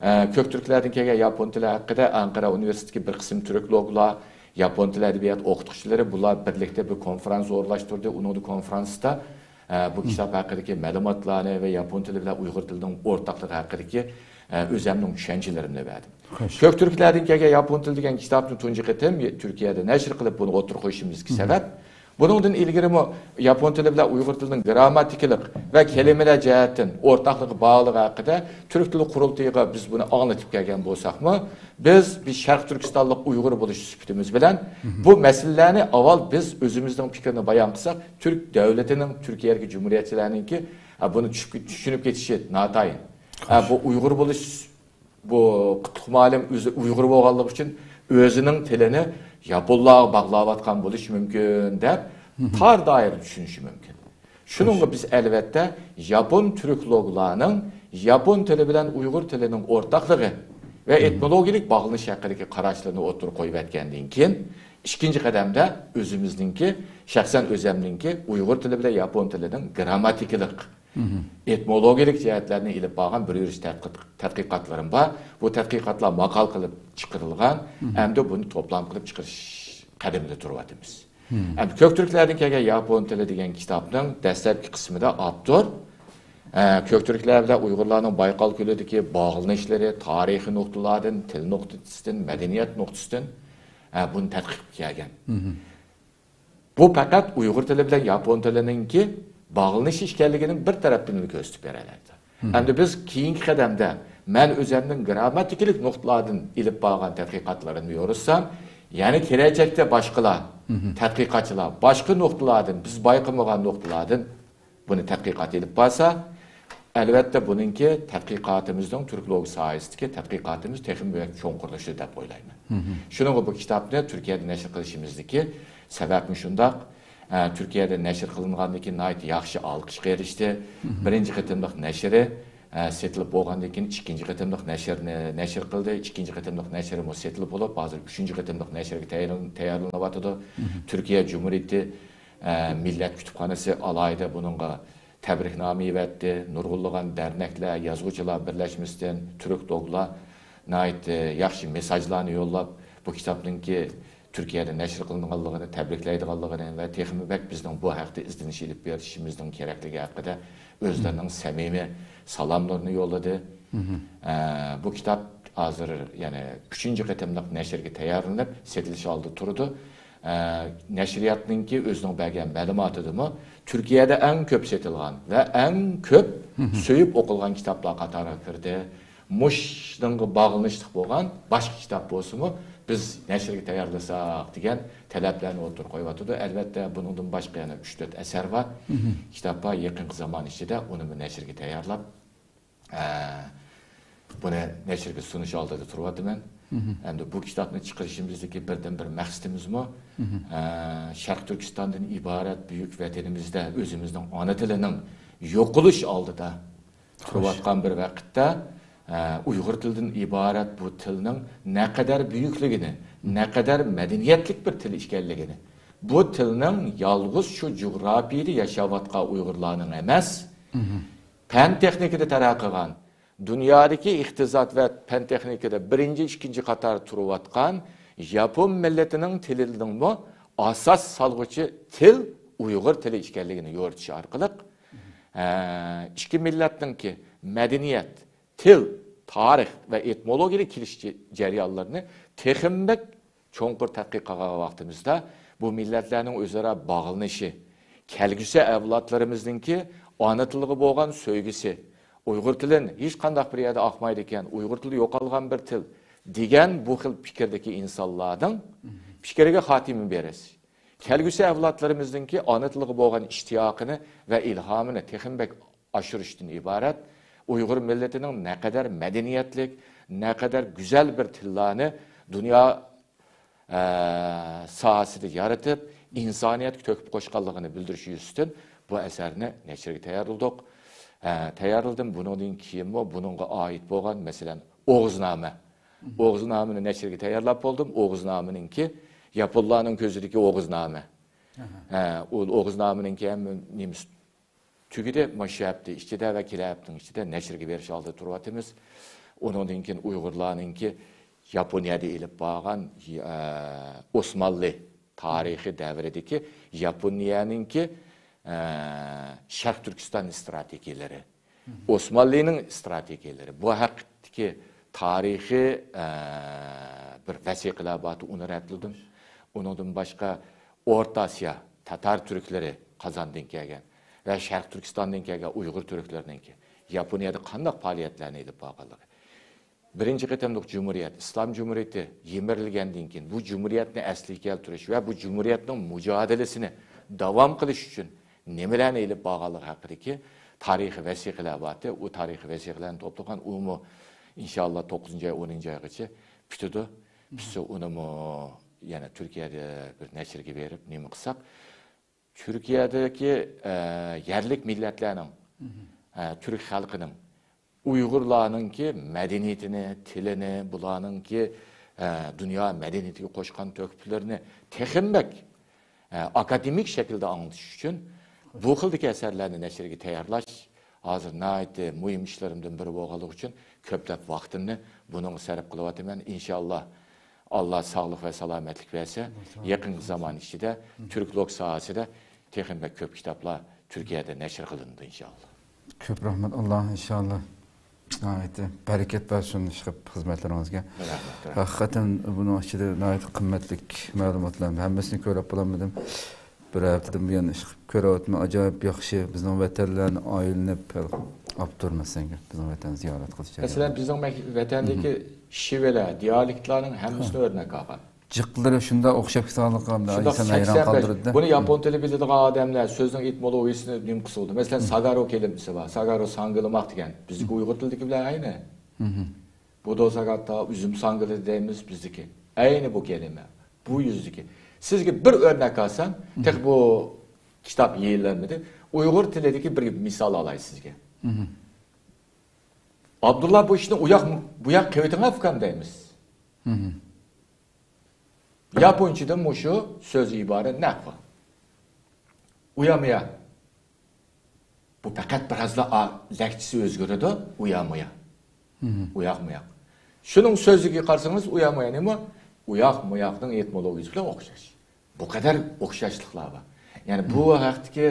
ئە، كۆك تۈركلەردىن كەلگەن ياپون تىلى ھەققىدە ئەنقەرە ئۇنىۋېرسىتېتىدىكى بىر قىسىم تۈركولوگلار، ياپون تىلى ئەدەبىيات ئوقۇتقۇچىلىرى، بۇلار بىرلىكتە بىر كونفرانس ئورۇنلاشتۇردى. ئۇنىڭدا كونفرانستا، ئە، بۇ كىتاب ھەققىدىكى مەلۇماتلارنى ۋە ياپون تىلى بىلەن ئۇيغۇر تىلىنىڭ ئورتاقلىقى ھەققىدىكى، ئە، ئۆزەمنىڭ چۈشەنچىلىرىمنى بەردىم. كۆك تۈركلەردىن كەلگەن ياپون تىلى دېگەن كىتابنى تۇنجى قېتىم تۈركىيەدە نەشر قىلىپ، بۇنى ئوتتۇرىغا قويۇشىمىزدىكى سەۋەب، بۇنىڭدىن ئىلگىرىمۇ ياپون تىلى بىلەن ئۇيغۇر تىلىنىڭ گرامماتىكىلىق ۋە كەلىمىلەر جەھەتتىن ئورتاقلىقى بارلىقى ھەققىدە تۈرك تىلى قۇرۇلتىيىغا بىز بۇنى ئاڭلىتىپ كەلگەن بولساقمۇ، بىز بىر شەرقىي تۈركىستانلىق ئۇيغۇر بولۇش سۈپىتىمىز بىلەن بۇ مەسىلىلەرنى ئاۋۋال بىز ئۆزىمىزنىڭ پىكرىنى بايان قىلساق، تۈرك دۆلىتىنىڭ، تۈركىيەدىكى جۇمھۇرىيەتچىلەرنىڭكى، ھە، بۇنى چۈشۈپ-، چۈشىنىپ كېتىشى ناتايىن. ھە، بۇ ئۇيغۇر بولۇش بۇ قۇتلۇق مۇئەللىم ئۆزى ئۇيغۇر بولغانلىقى ئۈچۈن ئۆزىنىڭ تىلىنى ياپونلارغا باغلاۋاتقان بولۇشى مۇمكىن دەپ تار دائىرىدە چۈشىنىشى مۇمكىن. شۇنىڭغا بىز ئەلۋەتتە ياپون تۈركولوگلارنىڭ ياپون تىلى بىلەن ئۇيغۇر تىلىنىڭ ئورتاقلىقى ۋە ئېتنولوگىيەلىك باغلىنىش ھەققىدىكى قاراشلىرىنى ئوتتۇرىغا قويۇۋەتكەندىن كېيىن، ئىككىنچى قەدەمدە ئۆزىمىزنىڭكى، شەخسەن ئۆزەمنىڭكى ئۇيغۇر تىلى بىلەن ياپون تىلىنىڭ گرامماتىكىلىق ئېتمولوگىيەلىك جەھەتلەرنى ئېلىپ بارغان بىر يۈرۈش تەتقىق-، تەتقىقاتلىرىم بار. بۇ تەتقىقاتلار ماقالە قىلىپ چىقىرىلغان، ئەمدى بۇنى توپلام قىلىپ چىقىرىش قەدىمىدە تۇرۇۋاتىمىز. ئەمدى كۆك تۈركلەردىن كەلگەن ياپون تىلى دېگەن كىتابنىڭ دەسلەپكى قىسمىدا ئاپتور، ئە، كۆك تۈركلەر بىلەن ئۇيغۇرلارنىڭ بايقال كۆلىدىكى باغلىنىشلىرى، تارىخىي نۇقتىلاردىن، تىل نۇقتىسىدىن، مەدەنىيەت نۇقتىسىدىن، ئە، بۇنى تەتقىق قىلىپ كەلگەن. بۇ پەقەت ئۇيغۇر تىلى بىلەن ياپون تىلىنىڭكى باغلىنىشى ئىكەنلىكىنىڭ بىر تەرەپلىمىلىك كۆرسىتىپ بېرەلەيدۇ. ئەمدى بىز كېيىنكى قەدەمدە مەن ئۆزەمنىڭ گرامماتىكىلىق نۇقتىلاردىن ئېلىپ بارغان تەتقىقاتلىرىمنى يورۇتسام، يەنە كېلەچەكتە باشقىلار تەتقىقاتچىلار باشقا نۇقتىلاردىن، بىز بايقىمىغان نۇقتىلاردىن بۇنى تەتقىقات ئېلىپ بارسا، ئەلۋەتتە، بۇنىڭكى تەتقىقاتىمىزنىڭ، تۈركولوگىيە ساھەسىدىكى تەتقىقاتىمىز تېخىمۇ بەك چوڭقۇرلىشىدۇ دەپ ئويلايمەن. شۇنىڭغا بۇ كىتابنى تۈركىيەدە نەشر قىلىشىمىزدىكى سەۋەبمۇ شۇنداق. ئە، تۈركىيەدە نەشر قىلىنغاندىن كېيىن ناھايىتى ياخشى ئالقىشقا ئېرىشتى. بىرىنچى قېتىملىق نەشرى، ئە، سېتىلىپ بولغاندىن كېيىن ئىككىنچى قېتىملىق نەشرنى نەشر قىلدى. ئىككىنچى قېتىملىق نەشرىمۇ سېتىلىپ بولۇپ، ھازىر ئۈچىنچى قېتىملىق نەشرگە تەييارلىنىۋاتىدۇ. تۈركىيە جۇمھۇرىيىتى ئە، مىللەت كۇتۇپخانىسى ئالاھىدە بۇنىڭغا تەبرىكنامە يېۋەتتى. نۇرغۇنلىغان دەرنەكلەر، يازغۇچىلار بىرلەشمىسىدىن، تۈرك دوگلار ناھايىتى ياخشى مېساژلارنى يوللاپ، بۇ كىتابنىڭكى تۈركىيەدە نەشر قىلىنغانلىقىنى تەبرىكلەيدىغانلىقىنى ۋە تېخىمۇ بەك بىزنىڭ بۇ ھەقتە ئىزدىنىش ئېلىپ بېرىشىمىزنىڭ كېرەكلىكى ھەققىدە ئۆزلىرىنىڭ سەمىمىي سالاملىرىنى يوللىدى. ئە، بۇ كىتاب ھازىر يەنە ئۈچىنچى قېتىملىق نەشرگە تەييارلىنىپ، سېتىلىش ئالدىدا تۇرىدۇ. ئە، نەشرىياتنىڭكى ئۆزىنىڭ بەرگەن مەلۇماتىدىمۇ تۈركىيەدە ئەڭ كۆپ سېتىلغان ۋە ئەڭ كۆپ سۆيۈپ ئوقۇلغان كىتابلار قاتارىغا كىردى. مۇشۇنىڭغا باغلىنىشلىق بولغان باشقا كىتاب بولسىمۇ بىز نەشرگە تەييارلىساق دېگەن تەلەپلەرنى ئوتتۇرىغا قويۇۋاتىدۇ. ئەلۋەتتە، بۇنىڭدىن باشقا يەنە ئۈچ تۆت ئەسەر بار. كىتاب بار، يېقىنقى زامان ئىچىدە ئۇنىمۇ نەشرگە تەييارلاپ، ئە، بۇنى نەشرگە سۇنۇش ئالدىدا تۇرۇۋاتىمەن. ئەمدى بۇ كىتابنى چىقىرىشىمىزدىكى بىردىنبىر مەقسىتىمىزمۇ، ئە، شەرقىي تۈركىستاندىن ئىبارەت بۈيۈك ۋەتىنىمىزدە ئۆزىمىزنىڭ ئانا تىلىنىڭ يوقىلىش ئالدىدا تۇرۇۋاتقان بىر ۋاقىتتا، ئە، ئۇيغۇر تىلىدىن ئىبارەت بۇ تىلنىڭ نەقەدەر بۈيۈكلۈكىنى، نەقەدەر مەدەنىيەتلىك بىر تىل ئىكەنلىكىنى، بۇ تىلنىڭ يالغۇز شۇ جۇغراپىيىدە ياشاۋاتقان ئۇيغۇرلارنىڭ ئەمەس، پەن تېخنىكىدا تەرەققىي قىلغان، دۇنيادىكى ئىقتىساد ۋە پەن تېخنىكىدا بىرىنچى، ئىككىنچى قاتاردا تۇرۇۋاتقان ياپون مىللىتىنىڭ تىلىنىڭمۇ ئاساس سالغۇچى تىل ئۇيغۇر تىلى ئىكەنلىكىنى يورۇتۇش ئارقىلىق، ئە، ئىككى مىللەتنىڭكى مەدەنىيەت، تىل، تارىخ ۋە ئېتىمولوگىيەلىك كېلىش جەريانلىرىنى تېخىمۇ بەك چوڭقۇر تەتقىق قىلغان ۋاقتىمىزدا، بۇ مىللەتلەرنىڭ ئۆزئارا باغلىنىشى، كەلگۈسى ئەۋلادلىرىمىزنىڭكى ئانا تىلغا بولغان سۆيگۈسى، ئۇيغۇر تىلى ھېچقانداق بىر يەردە ئاقمايدىكەن، ئۇيغۇر تىلى يوقالغان بىر تىل، دېگەن بۇ خىل پىكىردىكى ئىنسانلارنىڭ پىكرىگە خاتىمە بېرىش، كەلگۈسى ئەۋلادلىرىمىزنىڭكى ئانا تىلغا بولغان ئىشتىياقىنى ۋە ئىلھامىنى تېخىمۇ بەك ئاشۇرۇشتىن ئىبارەت. ئۇيغۇر مىللىتىنىڭ نەقەدەر مەدەنىيەتلىك، نەقەدەر گۈزەل بىر تىللارنى دۇنيا، ئە، ساھەسىدە يارىتىپ، ئىنسانىيەتكە تۆھپە قوشقانلىقىنى بىلدۈرۈش يۈزىسىدىن بۇ ئەسەرنى نەشرگە تەييارلىدۇق. ئە، تەييارلىدىم. بۇنىڭدىن كېيىنمۇ بۇنىڭغا ئائىت بولغان، مەسىلەن، ئوغۇزنامە. ئوغۇزنامىنى نەشرگە تەييارلاپ بولدۇم. ئوغۇزنامىنىڭكى ياپونلارنىڭ كۆزىدىكى ئوغۇزنامە. ئە، ئۇ ئوغۇزنامىنىڭكى ھەم نېمىس تۈگىدى. مۇشۇ ھەپتە ئىچىدە ۋە كېلەر ھەپتىنىڭ ئىچىدە نەشرگە بېرىش ئالدىدا تۇرۇۋاتىمىز. ئۇنىڭدىن كېيىن ئۇيغۇرلارنىڭكى ياپونىيەدە ئېلىپ بارغان، ئە، ئوسمانلى تارىخى دەۋرىدىكى ياپونىيەنىڭكى، ئە، شەرق تۈركىستان ئىستراتېگىيەلىرى، ئوسمانلىنىڭ ئىستراتېگىيەلىرى، بۇ ھەقتىكى تارىخىي، ئە، بىر ۋەسىقىلەر بار، ئۇنى رەتلىدىم. ئۇنىڭدىن باشقا، ئورتا ئاسىيا تاتار تۈركلىرى قازاندىن كەلگەن ۋە شەرق تۈركىستاندىن كەلگەن ئۇيغۇر تۈركلىرىنىڭكى ياپونىيەدە قانداق پائالىيەتلەرنى ئېلىپ بارغانلىقى. بىرىنچى قېتىملىق جۇمھۇرىيەت، ئىسلام جۇمھۇرىيىتى يىمىرىلگەندىن كېيىن بۇ جۇمھۇرىيەتنى ئەسلىگە كەلتۈرۈش ۋە بۇ جۇمھۇرىيەتنىڭ مۇجادىلىسىنى داۋام قىلىش ئۈچۈن نېمىلەرنى ئېلىپ بارغانلىقى ھەققىدىكى تارىخىي ۋەسىقىلەر بارتى. ئۇ تارىخىي ۋەسىقىلەرنى توپلىغان، ئۇمۇ ئىنشاللا توققۇزىنچى ئاي، ئونىنچى ئايغىچە پۈتىدۇ. پۈتسە ئۇنىمۇ يەنە تۈركىيەدە بىر نەشرگە بېرىپ نېمە قىلساق، تۈركىيەدىكى، ئە، يەرلىك مىللەتلەرنىڭ، ئە، تۈرك خەلقىنىڭ، ئۇيغۇرلارنىڭكى مەدەنىيىتىنى، تىلىنى، بۇلارنىڭكى، ئە، دۇنيا مەدەنىيىتىگە قوشقان تۆھپىلىرىنى تېخىمۇ بەك، ئە، ئاكادېمىك شەكىلدە ئاڭلىتىش ئۈچۈن بۇ خىلدىكى ئەسەرلەرنى نەشرگە تەييارلاش ھازىر ناھايىتى مۇھىم ئىشلىرىمدىن بىرى بولغانلىقى ئۈچۈن كۆپلەپ ۋاقتىمنى بۇنىڭغا سەرپ قىلىۋاتىمەن. ئىنشاللا، ئاللا ساغلىق ۋە سالامەتلىك بەرسە، يېقىنقى زامان ئىچىدە تۈركلوگ ساھەسىدە تېخىمۇ بەك كۆپ كىتابلار تۈركىيەدە نەشر قىلىنىدۇ، ئىنشاللا. كۆپ رەھمەت، ئاللا ئىنشاللا ناھايىتى بەرىكەت بەرسۇن ئىشقىلىپ خىزمەتلىرىڭىزگە. رەھمەت، رەھمەت. ھەقىقەتەن بۇنىڭ ئىچىدە ناھايىتى قىممەتلىك مەلۇماتلار، ھەممىسىنى كۆرۈپ بولالمىدىم. بىر ھەپتىدىن بۇيان ئىشقىلىپ كۆرۈۋاتىمەن، ئاجايىپ ياخشى، بىزنىڭ ۋەتەنلەرنى ئايلىنىپ ئاپتور مەسىلەن بىزنىڭ ۋەتەننى زىيارەت قىلىش جەريانى. مەسىلەن، بىزنىڭ مەك-، ۋەتەندىكى شىۋىلەر، دىئالېكتلارنىڭ ھەممىسىنى ئۆرنەك ئالغان. جىقلىرى شۇنداق ئوخشاپ كېتىدىغانلىقىغا شۇنداق ئىنسان ھەيران سەكسەن بەش. قالدۇرىدۇ. بۇنى ياپون تىلى بىلىدىغان ئادەملەر سۆزنىڭ ئېتىمولوگىيىسىنى نېمە قىلسا بولىدۇ. مەسىلەن، ساگارو كەلىمىسى بار. ساگارو ساڭگىلىماق دېگەن. بىزدىكى ئۇيغۇر تىلىدىكى بىلەن ئەينى. بۇدو ساگاتا، ئۈزۈم ساڭگىلى دەيمىز بىزدىكى. ئەينى بۇ كەلىمە. بۇ يۈزدىكى. سىزگە بىر ئۆرنەك ئالسام، تېخى بۇ كىتاب يېيىلالمىدى. ئۇيغۇر تىلىدىكى بىر مىسال ئالاي سىزگە. ئابدۇللا، بۇ ئىشنى ئۇياق، بۇياق قىلىۋېتىڭ، ئۇكام دەيمىز. ياپونچىدا مۇشۇ سۆز ئىبارە نەق بار. ئۇيامۇيا. بۇ پەقەت بىرازلا ئا-، لەھجىسى ئۆزگىرىدۇ. ئۇيامۇيا. ئۇياقمۇياق. شۇنىڭ سۆزىگە قارىسىڭىز، ئۇيامۇيا نېمە؟ ئۇياقمۇياقنىڭ ئېتىمولوگىيىسى بىلەن ئوخشاش. بۇ قەدەر ئوخشاشلىقلار بار. يەنى بۇ ھەقتىكى،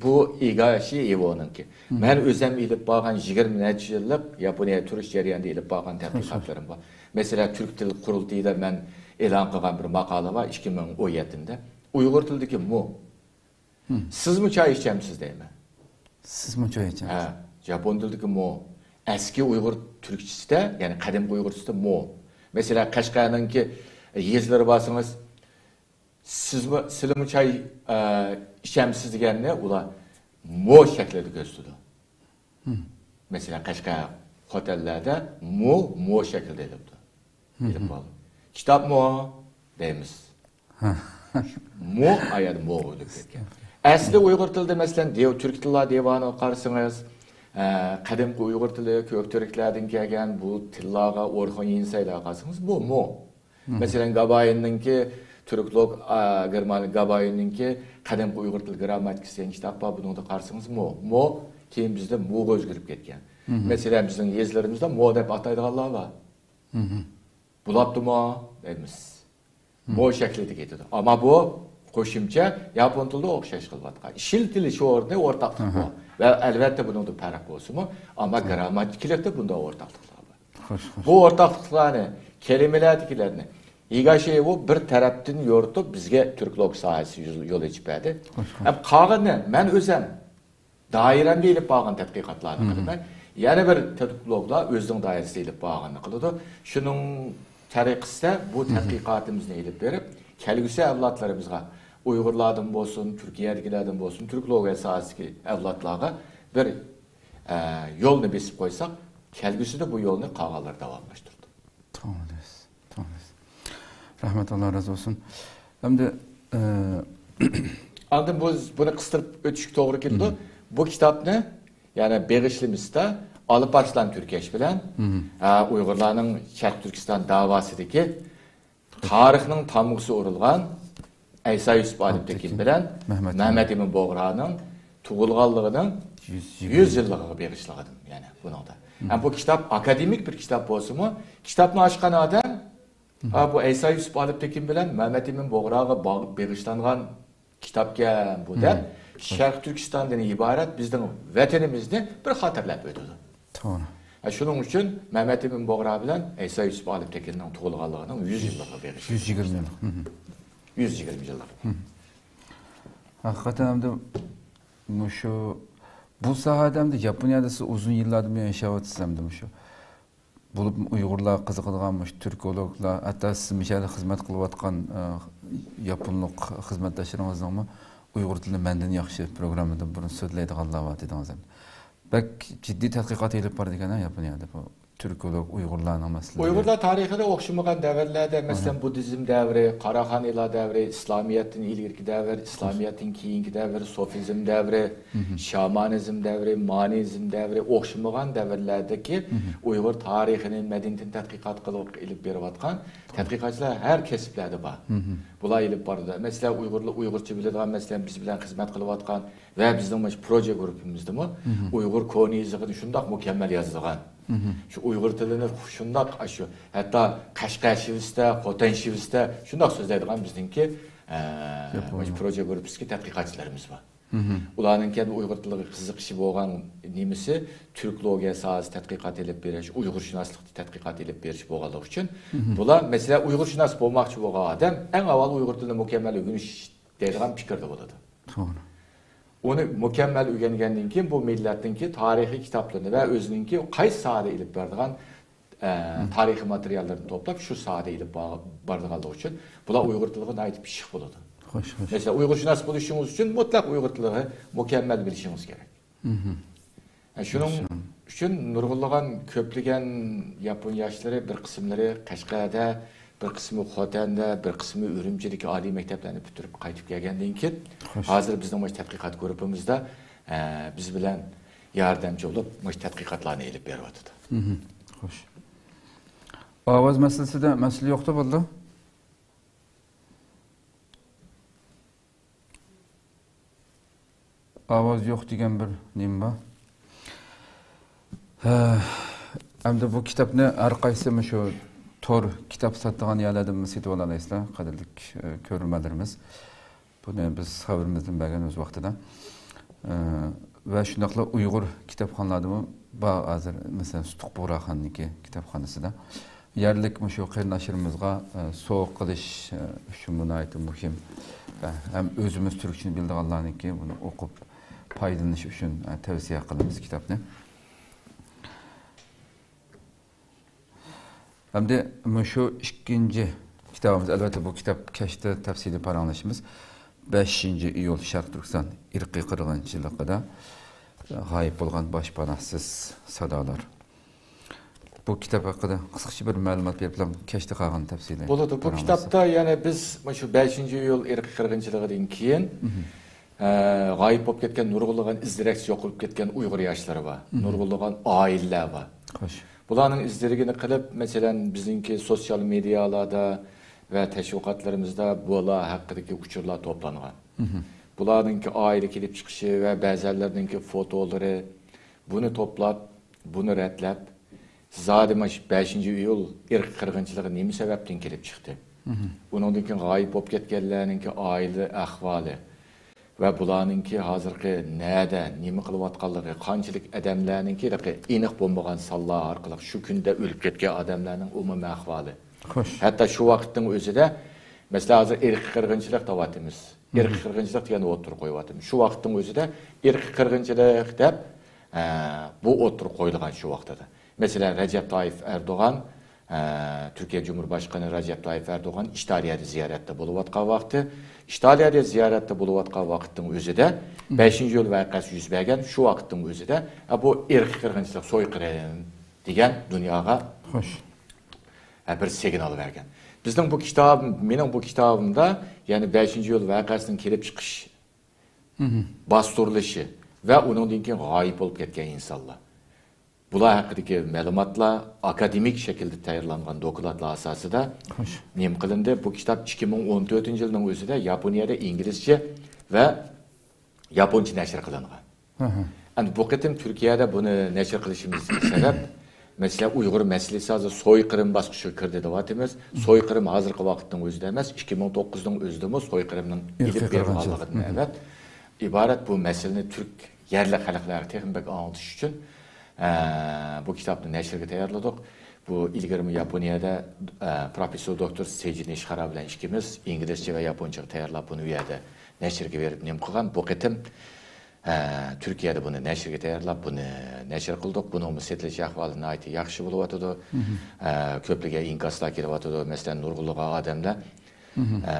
بۇ ئىگاشى ئىۋونىڭكى. مەن ئۆزۈم ئېلىپ بارغان يىگىرمە نەچچە يىللىق ياپونىيە تۇرۇش جەريانىدا ئېلىپ بارغان تەتقىقاتلىرىم بار. مەسىلەن، تۈرك تىل قۇرۇلتىيىدا مەن ئېلان قىلغان بىر ماقالە بار، ئىككى مىڭ ئون يەتتىدە. ئۇيغۇر تىلىدىكى مۇ. سىزمۇ چاي ئىچەمسىز دەيمەن. سىزمۇ چاي ئىچەمسىز؟ ھە، ياپون تىلىدىكى مۇ. ئەسكى ئۇيغۇر تۈركچىسىدە، يەنى قەدىمكى ئۇيغۇرچىسىدا مۇ. مەسىلەن، قەشقەرنىڭكى يېزىلىرى بارسىڭىز، سىزمۇ، سىلىمۇ چاي، ئە، ئىچەمسىز دېگەننى ئۇلار مو شەكلىدە كۆرسىتىدۇ. مەسىلەن، قەشقەر خوتەنلەردە مو، مو شەكلىدە ئېلىپتۇ. ئېلىپ بولدى. كىتاب مو دەيمىز. مو، ئايەدە مو بولۇپ كەتكەن. ئەسلى ئۇيغۇر تىلىدا، مەسىلەن، دىيو-، تۈرك تىللار دىۋانىغا قارىسىڭىز، ئە، قەدىمكى ئۇيغۇر تىلى، كۆك تۈركلەردىن كەلگەن بۇ تىللارغا ئورخۇن يىنسەيلەرگە قارىسىڭىز، بۇ مو. مەسىلەن، گابايىننىڭكى، تۈركلوگ، ئا، گېرمان گابايىننىڭكى قەدىمكى ئۇيغۇر تىلى گرامماتىكىسى دېگەن كىتاب بار، بۇنىڭدا قارىسىڭىز، مو. مو كېيىن بىزدە موغا ئۆزگىرىپ كەتكەن. مەسىلەن، بىزنىڭ يېزىلىرىمىزدا مو دەپ ئاتايدىغانلار بار. بولاتتىمۇ دەيمىز. مو شەكلىدە كېتىدۇ. ئەمما بۇ قوشۇمچە ياپون تىلىدا ئوخشاش قىلىۋاتقان. ئىشلىتىلىش ئورنى ئورتاقلىق بار. ۋە ئەلۋەتتە بۇنىڭدا پەرق بولسىمۇ، ئەمما گىرامماتىكىلىقتا بۇنداق ئورتاقلىقلار بار. خوش، خوش. بۇ ئورتاقلىقلارنى، كەلىمىلەردىكىلەرنى ھىگاشىۋو بىر تەرەپتىن يورۇتۇپ، بىزگە تۈركولوگ ساھەسى يول، يول ئېچىپ بەردى. خوش، خوش. ھەم قالغىنىنى مەن ئۆزۈم دائىرەمدە ئېلىپ بارغان تەتقىقاتلارنى قىلىمەن. يەنە بىر تۈركولوگلار ئۆزىنىڭ دائىرىسىدە ئېلىپ بارغاننى قىلىدۇ. شۇنىڭ تەرىقىسىدە بۇ تەتقىقاتىمىزنى ئېلىپ بېرىپ، كەلگۈسى ئەۋلادلىرىمىزغا، ئۇيغۇرلاردىن بولسۇن، تۈركىيەدىكىلەردىن بولسۇن، تۈركولوگىيە ساھەسىدىكى ئەۋلادلارغا بىر، ئە، يولنى بېسىپ قويساق، كەلگۈسىدە بۇ يولنى قالغانلار داۋاملاشتۇرىدۇ. توغرا دەيسىز، توغرا دەيسىز. رەھمەت، ئاللا رازى بولسۇن. ئەمدى، ئە، ئاندىن بۇ، بۇنى قىستۇرۇپ ئۆتۈشكە توغرا كېلىدۇ. بۇ كىتابنى، يەنى بېغىشلىمىسىدا ئالىپ ئارسلان تۈركەش بىلەن، ئە، ئۇيغۇرلارنىڭ شەرقىي تۈركىستان داۋاسىدىكى تارىخنىڭ تامغىسى ئۇرۇلغان ئەيسا يۈسۈپ ئالىپتېكىن بىلەن مەمەت ئىمىن بوغرانىڭ تۇغۇلغانلىقىنىڭ يۈز يىللىقىغا بېغىشلىغان، يەنى بۇنىڭدا. ھەم بۇ كىتاب ئاكادېمىك بىر كىتاب بولسىمۇ، كىتابنى ئاچقان ئادەم، «ھا، بۇ ئەيسا يۈسۈپ ئالىپتېكىن بىلەن مەمەت ئىمىن بوغراغا باغ-، بېغىشلانغان كىتابكەن بۇ» دەپ، شەرقىي تۈركىستاندىن ئىبارەت بىزنىڭ ۋەتىنىمىزنى بىر خاتىرىلەپ ئۆتىدۇ. توغرا. ھە، شۇنىڭ ئۈچۈن مەمەت ئىمىن بوغرا بىلەن ئەيسا يۈسۈپ ئالىپتېكىننىڭ تۇغۇلغانلىقىنىڭ يۈز يىللىقىغا بېغىشلىدۇق. يۈز يىگىرمە يىللىق. يۈز يىگىرمە يىللىق. ھەقىقەتەن ئەمدى مۇشۇ، بۇ ساھەدە ئەمدى ياپونىيەدە سىز ئۇزۇن يىللاردىن بۇيان ياشاۋاتىسىز ئەمدى مۇشۇ. بولۇپمۇ ئۇيغۇرلار قىزىقىدىغان مۇشۇ تۈركولوگلار، ھەتتا سىز مۇشۇ يەردە خىزمەت قىلىۋاتقان، ئە، ياپونلۇق خىزمەتداشلىرىڭىزنىڭمۇ ئۇيغۇر تىلىنى مەندىن ياخشى پروگراممىدىن بۇرۇن سۆزلەيدىغانلار بار دېدىڭىز. بەك جىددىي تەتقىقات ئېلىپ بارىدىكەن ياپونىيەدە بۇ تۈركولوگ ئۇيغۇرلارنىڭ مەسىلىلىرى. ئۇيغۇرلار تارىخىدا ئوخشىمىغان دەۋرلەردە، مەسىلەن، بۇددىزم دەۋرى، قاراخانىيلار دەۋرى، ئىسلامىيەتتىن ئىلگىرىكى دەۋر، ئىسلامىيەتتىن كېيىنكى دەۋر، سوفىزم دەۋرى، شامانىزم دەۋرى، مانىزم دەۋرى، ئوخشىمىغان دەۋرلەردىكى ئۇيغۇر تارىخىنى، مەدەنىيىتىنى تەتقىقات قىلىپ ئېلىپ بېرىۋاتقان تەتقىقاتچىلار ھەر كەسىپلەردە بار. بۇلار ئېلىپ بارىدۇ. مەسىلەن، ئۇيغۇرلار، ئۇيغۇرچە بىلىدىغان، مەسىلەن، بىز بىلەن خىزمەت قىلىۋاتقان ۋە بىزنىڭ مۇشۇ پروژې گۇرۇپپىمىزدىمۇ ئۇيغۇر كونا يېزىقىنى شۇنداق مۇكەممەل يازىدىغان، شۇ ئۇيغۇر تىلىنى شۇنداق، ئاشۇ، ھەتتا قەشقەر شىۋىسىدە، خوتەن شىۋىسىدە شۇنداق سۆزلەيدىغان بىزنىڭكى، ئە، مۇشۇ پروژې گۇرۇپپىسىدىكى تەتقىقاتچىلىرىمىز بار. ئۇلارنىڭ كەبى ئۇيغۇر تىلىغا قىزىقىشى بولغان نېمىسى، تۈركولوگىيە ساھەسى تەتقىقات ئېلىپ بېرىش، ئۇيغۇرشۇناسلىقتا تەتقىقات ئېلىپ بېرىش بولغانلىقى ئۈچۈن، بۇلار، مەسىلەن، ئۇيغۇرشۇناس بولماقچى بولغان ئادەم ئەڭ ئاۋۋال ئۇيغۇر تىلىنى مۇكەممەل ئۆگىنىش دەيدىغان پىكىردە بولىدۇ. توغرا. ئۇنى مۇكەممەل ئۆگەنگەندىن كېيىن، بۇ مىللەتنىڭكى تارىخىي كىتابلىرىنى ۋە ئۆزىنىڭكى قايسى ساھەدە ئېلىپ بارىدىغان، ئە، تارىخىي ماتېرىياللىرىنى توپلاپ، شۇ ساھەدە ئېلىپ بار-، بارىدىغانلىقى ئۈچۈن، بۇلار ئۇيغۇر تىلىغا ناھايىتى پىششىق بولىدۇ. خوش، خوش. مەسىلەن، ئۇيغۇرشۇناس بولۇشىڭىز ئۈچۈن مۇتلەق ئۇيغۇر تىلىغا مۇكەممەل بىلىشىڭىز كېرەك. ھە، شۇنىڭ ئۈچۈن نۇرغۇنلىغان، كۆپلىگەن ياپون ياشلىرى، بىر قىسىملىرى قەشقەردە، بىر قىسمى خوتەندە، بىر قىسمى ئۈرۈمچىدىكى ئالىي مەكتەپلەرنى پۈتتۈرۈپ قايتىپ كەلگەندىن كېيىن، خوش. ھازىر بىزنىڭ مۇشۇ تەتقىقات گۇرۇپپىمىزدا، ئە، بىز بىلەن ياردەمچى بولۇپ، مۇشۇ تەتقىقاتلارنى ئېلىپ بېرىۋاتىدۇ. خوش. ئاۋاز مەسىلىسىدە مەسىلە يوقتا بولدى؟ ئاۋاز يوق دېگەن بىر نېمە بار. ھە، ئەمدى بۇ كىتابنى ھەر قايسى مۇشۇ تور كىتاب ساتىدىغان يەرلەردىن سېتىۋالالايسىلەر، قەدىرلىك، ئە، كۆرۈرمەنلىرىمىز. بۇنى بىز خەۋىرىمىزدىن بەرگەن ئۆز ۋاقتىدا. ئە، ۋە شۇنداقلا ئۇيغۇر كىتابخانىلاردىمۇ بار ھازىر، مەسىلەن، سۇتۇق بۇغراخاننىڭكى كىتابخانىسىدا. يەرلىك مۇشۇ قېرىنداشلىرىمىزغا، ئە، سوۋغا قىلىش، ئە، ئۈچۈنمۇ ناھايىتى مۇھىم. ئە، ھەم ئۆزىمىز تۈركچىنى بىلىدىغانلارنىڭكى بۇنى ئوقۇپ پايدىلىنىش ئۈچۈن، ئە، تەۋسىيە قىلىمىز كىتابنى. ئەمدى مۇشۇ ئىككىنچى كىتابىمىز، ئەلۋەتتە، بۇ كىتاب كەچتە تەپسىلىي پاراڭلىشىمىز. بەشىنچى ئىيۇل، شەرقىي تۈركىستان ئىرقىي قىرغىنچىلىقىدا غايىب بولغان باشپاناھسىز سادالار. بۇ كىتاب ھەققىدە قىسقىچە بىر مەلۇمات بېرىپلا، كەچتە قالغان تەپسىلىي بولىدۇ. بۇ پاراڭلاشساق. كىتابتا يەنە بىز مۇشۇ بەشىنچى ئىيۇل ئىرقىي قىرغىنچىلىقىدىن كېيىن، ئە، غايىب بولۇپ كەتكەن نۇرغۇنلىغان ئىز دېرەكسىز يوقىلىپ كەتكەن ئۇيغۇر ياشلىرى بار. نۇرغۇنلىغان ئائىلىلەر بار. خوش. بۇلارنىڭ ئىز دېرىكىنى قىلىپ، مەسىلەن، بىزنىڭكى سوتسىيال مېدىيالاردا ۋە تەشۋىقاتلىرىمىزدا بۇلار ھەققىدىكى ئۇچۇرلار توپلانغان. بۇلارنىڭكى ئائىلە كېلىپ چىقىشى ۋە بەزەنلىرىنىڭكى فوتولىرى، بۇنى توپلاپ، بۇنى رەتلەپ، زادى مانا شۇ بەشىنچى ئىيۇل ئىرقىي قىرغىنچىلىقى نېمە سەۋەبتىن كېلىپ چىقتى؟ ئۇنىڭدىن كېيىن غايىب بولۇپ كەتكەنلەرنىڭكى ئائىلە ئەھۋالى ۋە بۇلارنىڭكى ھازىرقى نەدە، نېمە قىلىۋاتقانلىقى، قانچىلىك ئادەملەرنىڭكى ئېنىق بولمىغان سانلار ئارقىلىق شۇ كۈندە ئۆلۈپ كەتكەن ئادەملەرنىڭ ئومۇمىي ئەھۋالى. خوش. ھەتتا شۇ ۋاقىتنىڭ ئۆزىدە، مەسىلەن، ھازىر ئىرقىي قىرغىنچىلىق دەۋاتىمىز. ئىرقىي قىرغىنچىلىق دېگەننى ئوتتۇرىغا قويۇۋاتىمىز. شۇ ۋاقىتنىڭ ئۆزىدە ئىرقىي قىرغىنچىلىق دەپ، ئە، بۇ ئوتتۇرىغا قويۇلغان شۇ ۋاقتىدا. مەسىلەن، رەجەپ تايىپ ئەردوغان، ئە، تۈركىيە جۇمھۇرباشقىنى رەجەپ تايىپ ئەردوغان ئىتالىيەدە زىيارەتتە بولۇۋاتقان ۋاقتى، ئىتالىيەدە زىيارەتتە بولۇۋاتقان ۋاقىتنىڭ ئۆزىدە، بەشىنچى ئىيۇل ۋەقەسى يۈز بەرگەن شۇ ۋاقىتنىڭ ئۆزىدە، ئە، بۇ ئىرقىي قىرغىنچىلىق، سويقىرىم دېگەن دۇنياغا خوش. ھە، بىر سىگنال بەرگەن. بىزنىڭ بۇ كىتاب، مېنىڭ بۇ كىتابىمدا، يەنى بەشىنچى ئىيۇل ۋەقەسىنىڭ كېلىپ چىقىش، باستۇرۇلۇشى ۋە ئۇنىڭدىن كېيىن غايىب بولۇپ كەتكەن ئىنسانلار، بۇلار ھەققىدىكى مەلۇماتلار ئاكادېمىك شەكىلدە تەييارلانغان دوكلاتلار ئاساسىدا خوش. نېمە قىلىندى؟ بۇ كىتاب ئىككى مىڭ ئون تۆتىنچى يىلنىڭ ئۆزىدە ياپونىيەدە ئىنگلىزچە ۋە ياپونچە نەشر قىلىنغان. ئەمدى بۇ قېتىم تۈركىيەدە بۇنى نەشر قىلىشىمىزدىكى سەۋەب، مەسىلەن، ئۇيغۇر مەسىلىسى ھازىر سويقىرىم باسقۇچىغا كىردى دەۋاتىمىز. سويقىرىم ھازىرقى ۋاقىتنىڭ ئۆزىدە ئەمەس، ئىككى مىڭ توققۇزنىڭ ئۆزىدىمۇ سويقىرىمنىڭ ئېلىپ بېرىلغانلىقىدىن ئەۋەت ئىبارەت بۇ مەسىلىنى تۈرك يەرلىك خەلقلەرگە تېخىمۇ بەك ئاڭلىتىش ئۈچۈن، ئە، بۇ كىتابنى نەشرگە تەييارلىدۇق. بۇ ئىلگىرىمۇ ياپونىيەدە، ئە، پروفېسسور دوكتور سېيجى نىشىخارا بىلەن ئىككىمىز ئىنگلىزچە ۋە ياپونچىغا تەييارلاپ، بۇنى ئۇ يەردە نەشرگە بېرىپ نېمە قىلغان. بۇ قېتىم، ئە، تۈركىيەدە بۇنى نەشرگە تەييارلاپ، بۇنى نەشر قىلدۇق. بۇنىڭمۇ سېتىلىش ئەھۋالى ناھايىتى ياخشى بولۇۋاتىدۇ. ئە، كۆپلىگەن ئىنكاسلار كېلىۋاتىدۇ. مەسىلەن، نۇرغۇنلىغان ئادەملەر، ئە،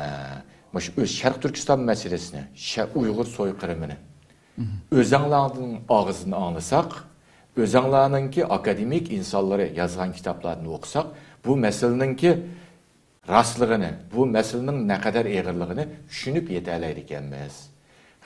مۇشۇ ئۆز شەرقىي تۈركىستان مەسىلىسىنى، شە-، ئۇيغۇر سويقىرىمىنى، ئۆزەڭلارنىڭ ئاغزىدىن ئاڭلىساق، ئۆزەڭلارنىڭكى ئاكادېمىك ئىنسانلىرى يازغان كىتابلاردىن ئوقۇساق، بۇ مەسىلىنىڭكى راستلىقىنى، بۇ مەسىلىنىڭ نەقەدەر ئېغىرلىقىنى چۈشىنىپ يېتەلەيدىكەنمىز.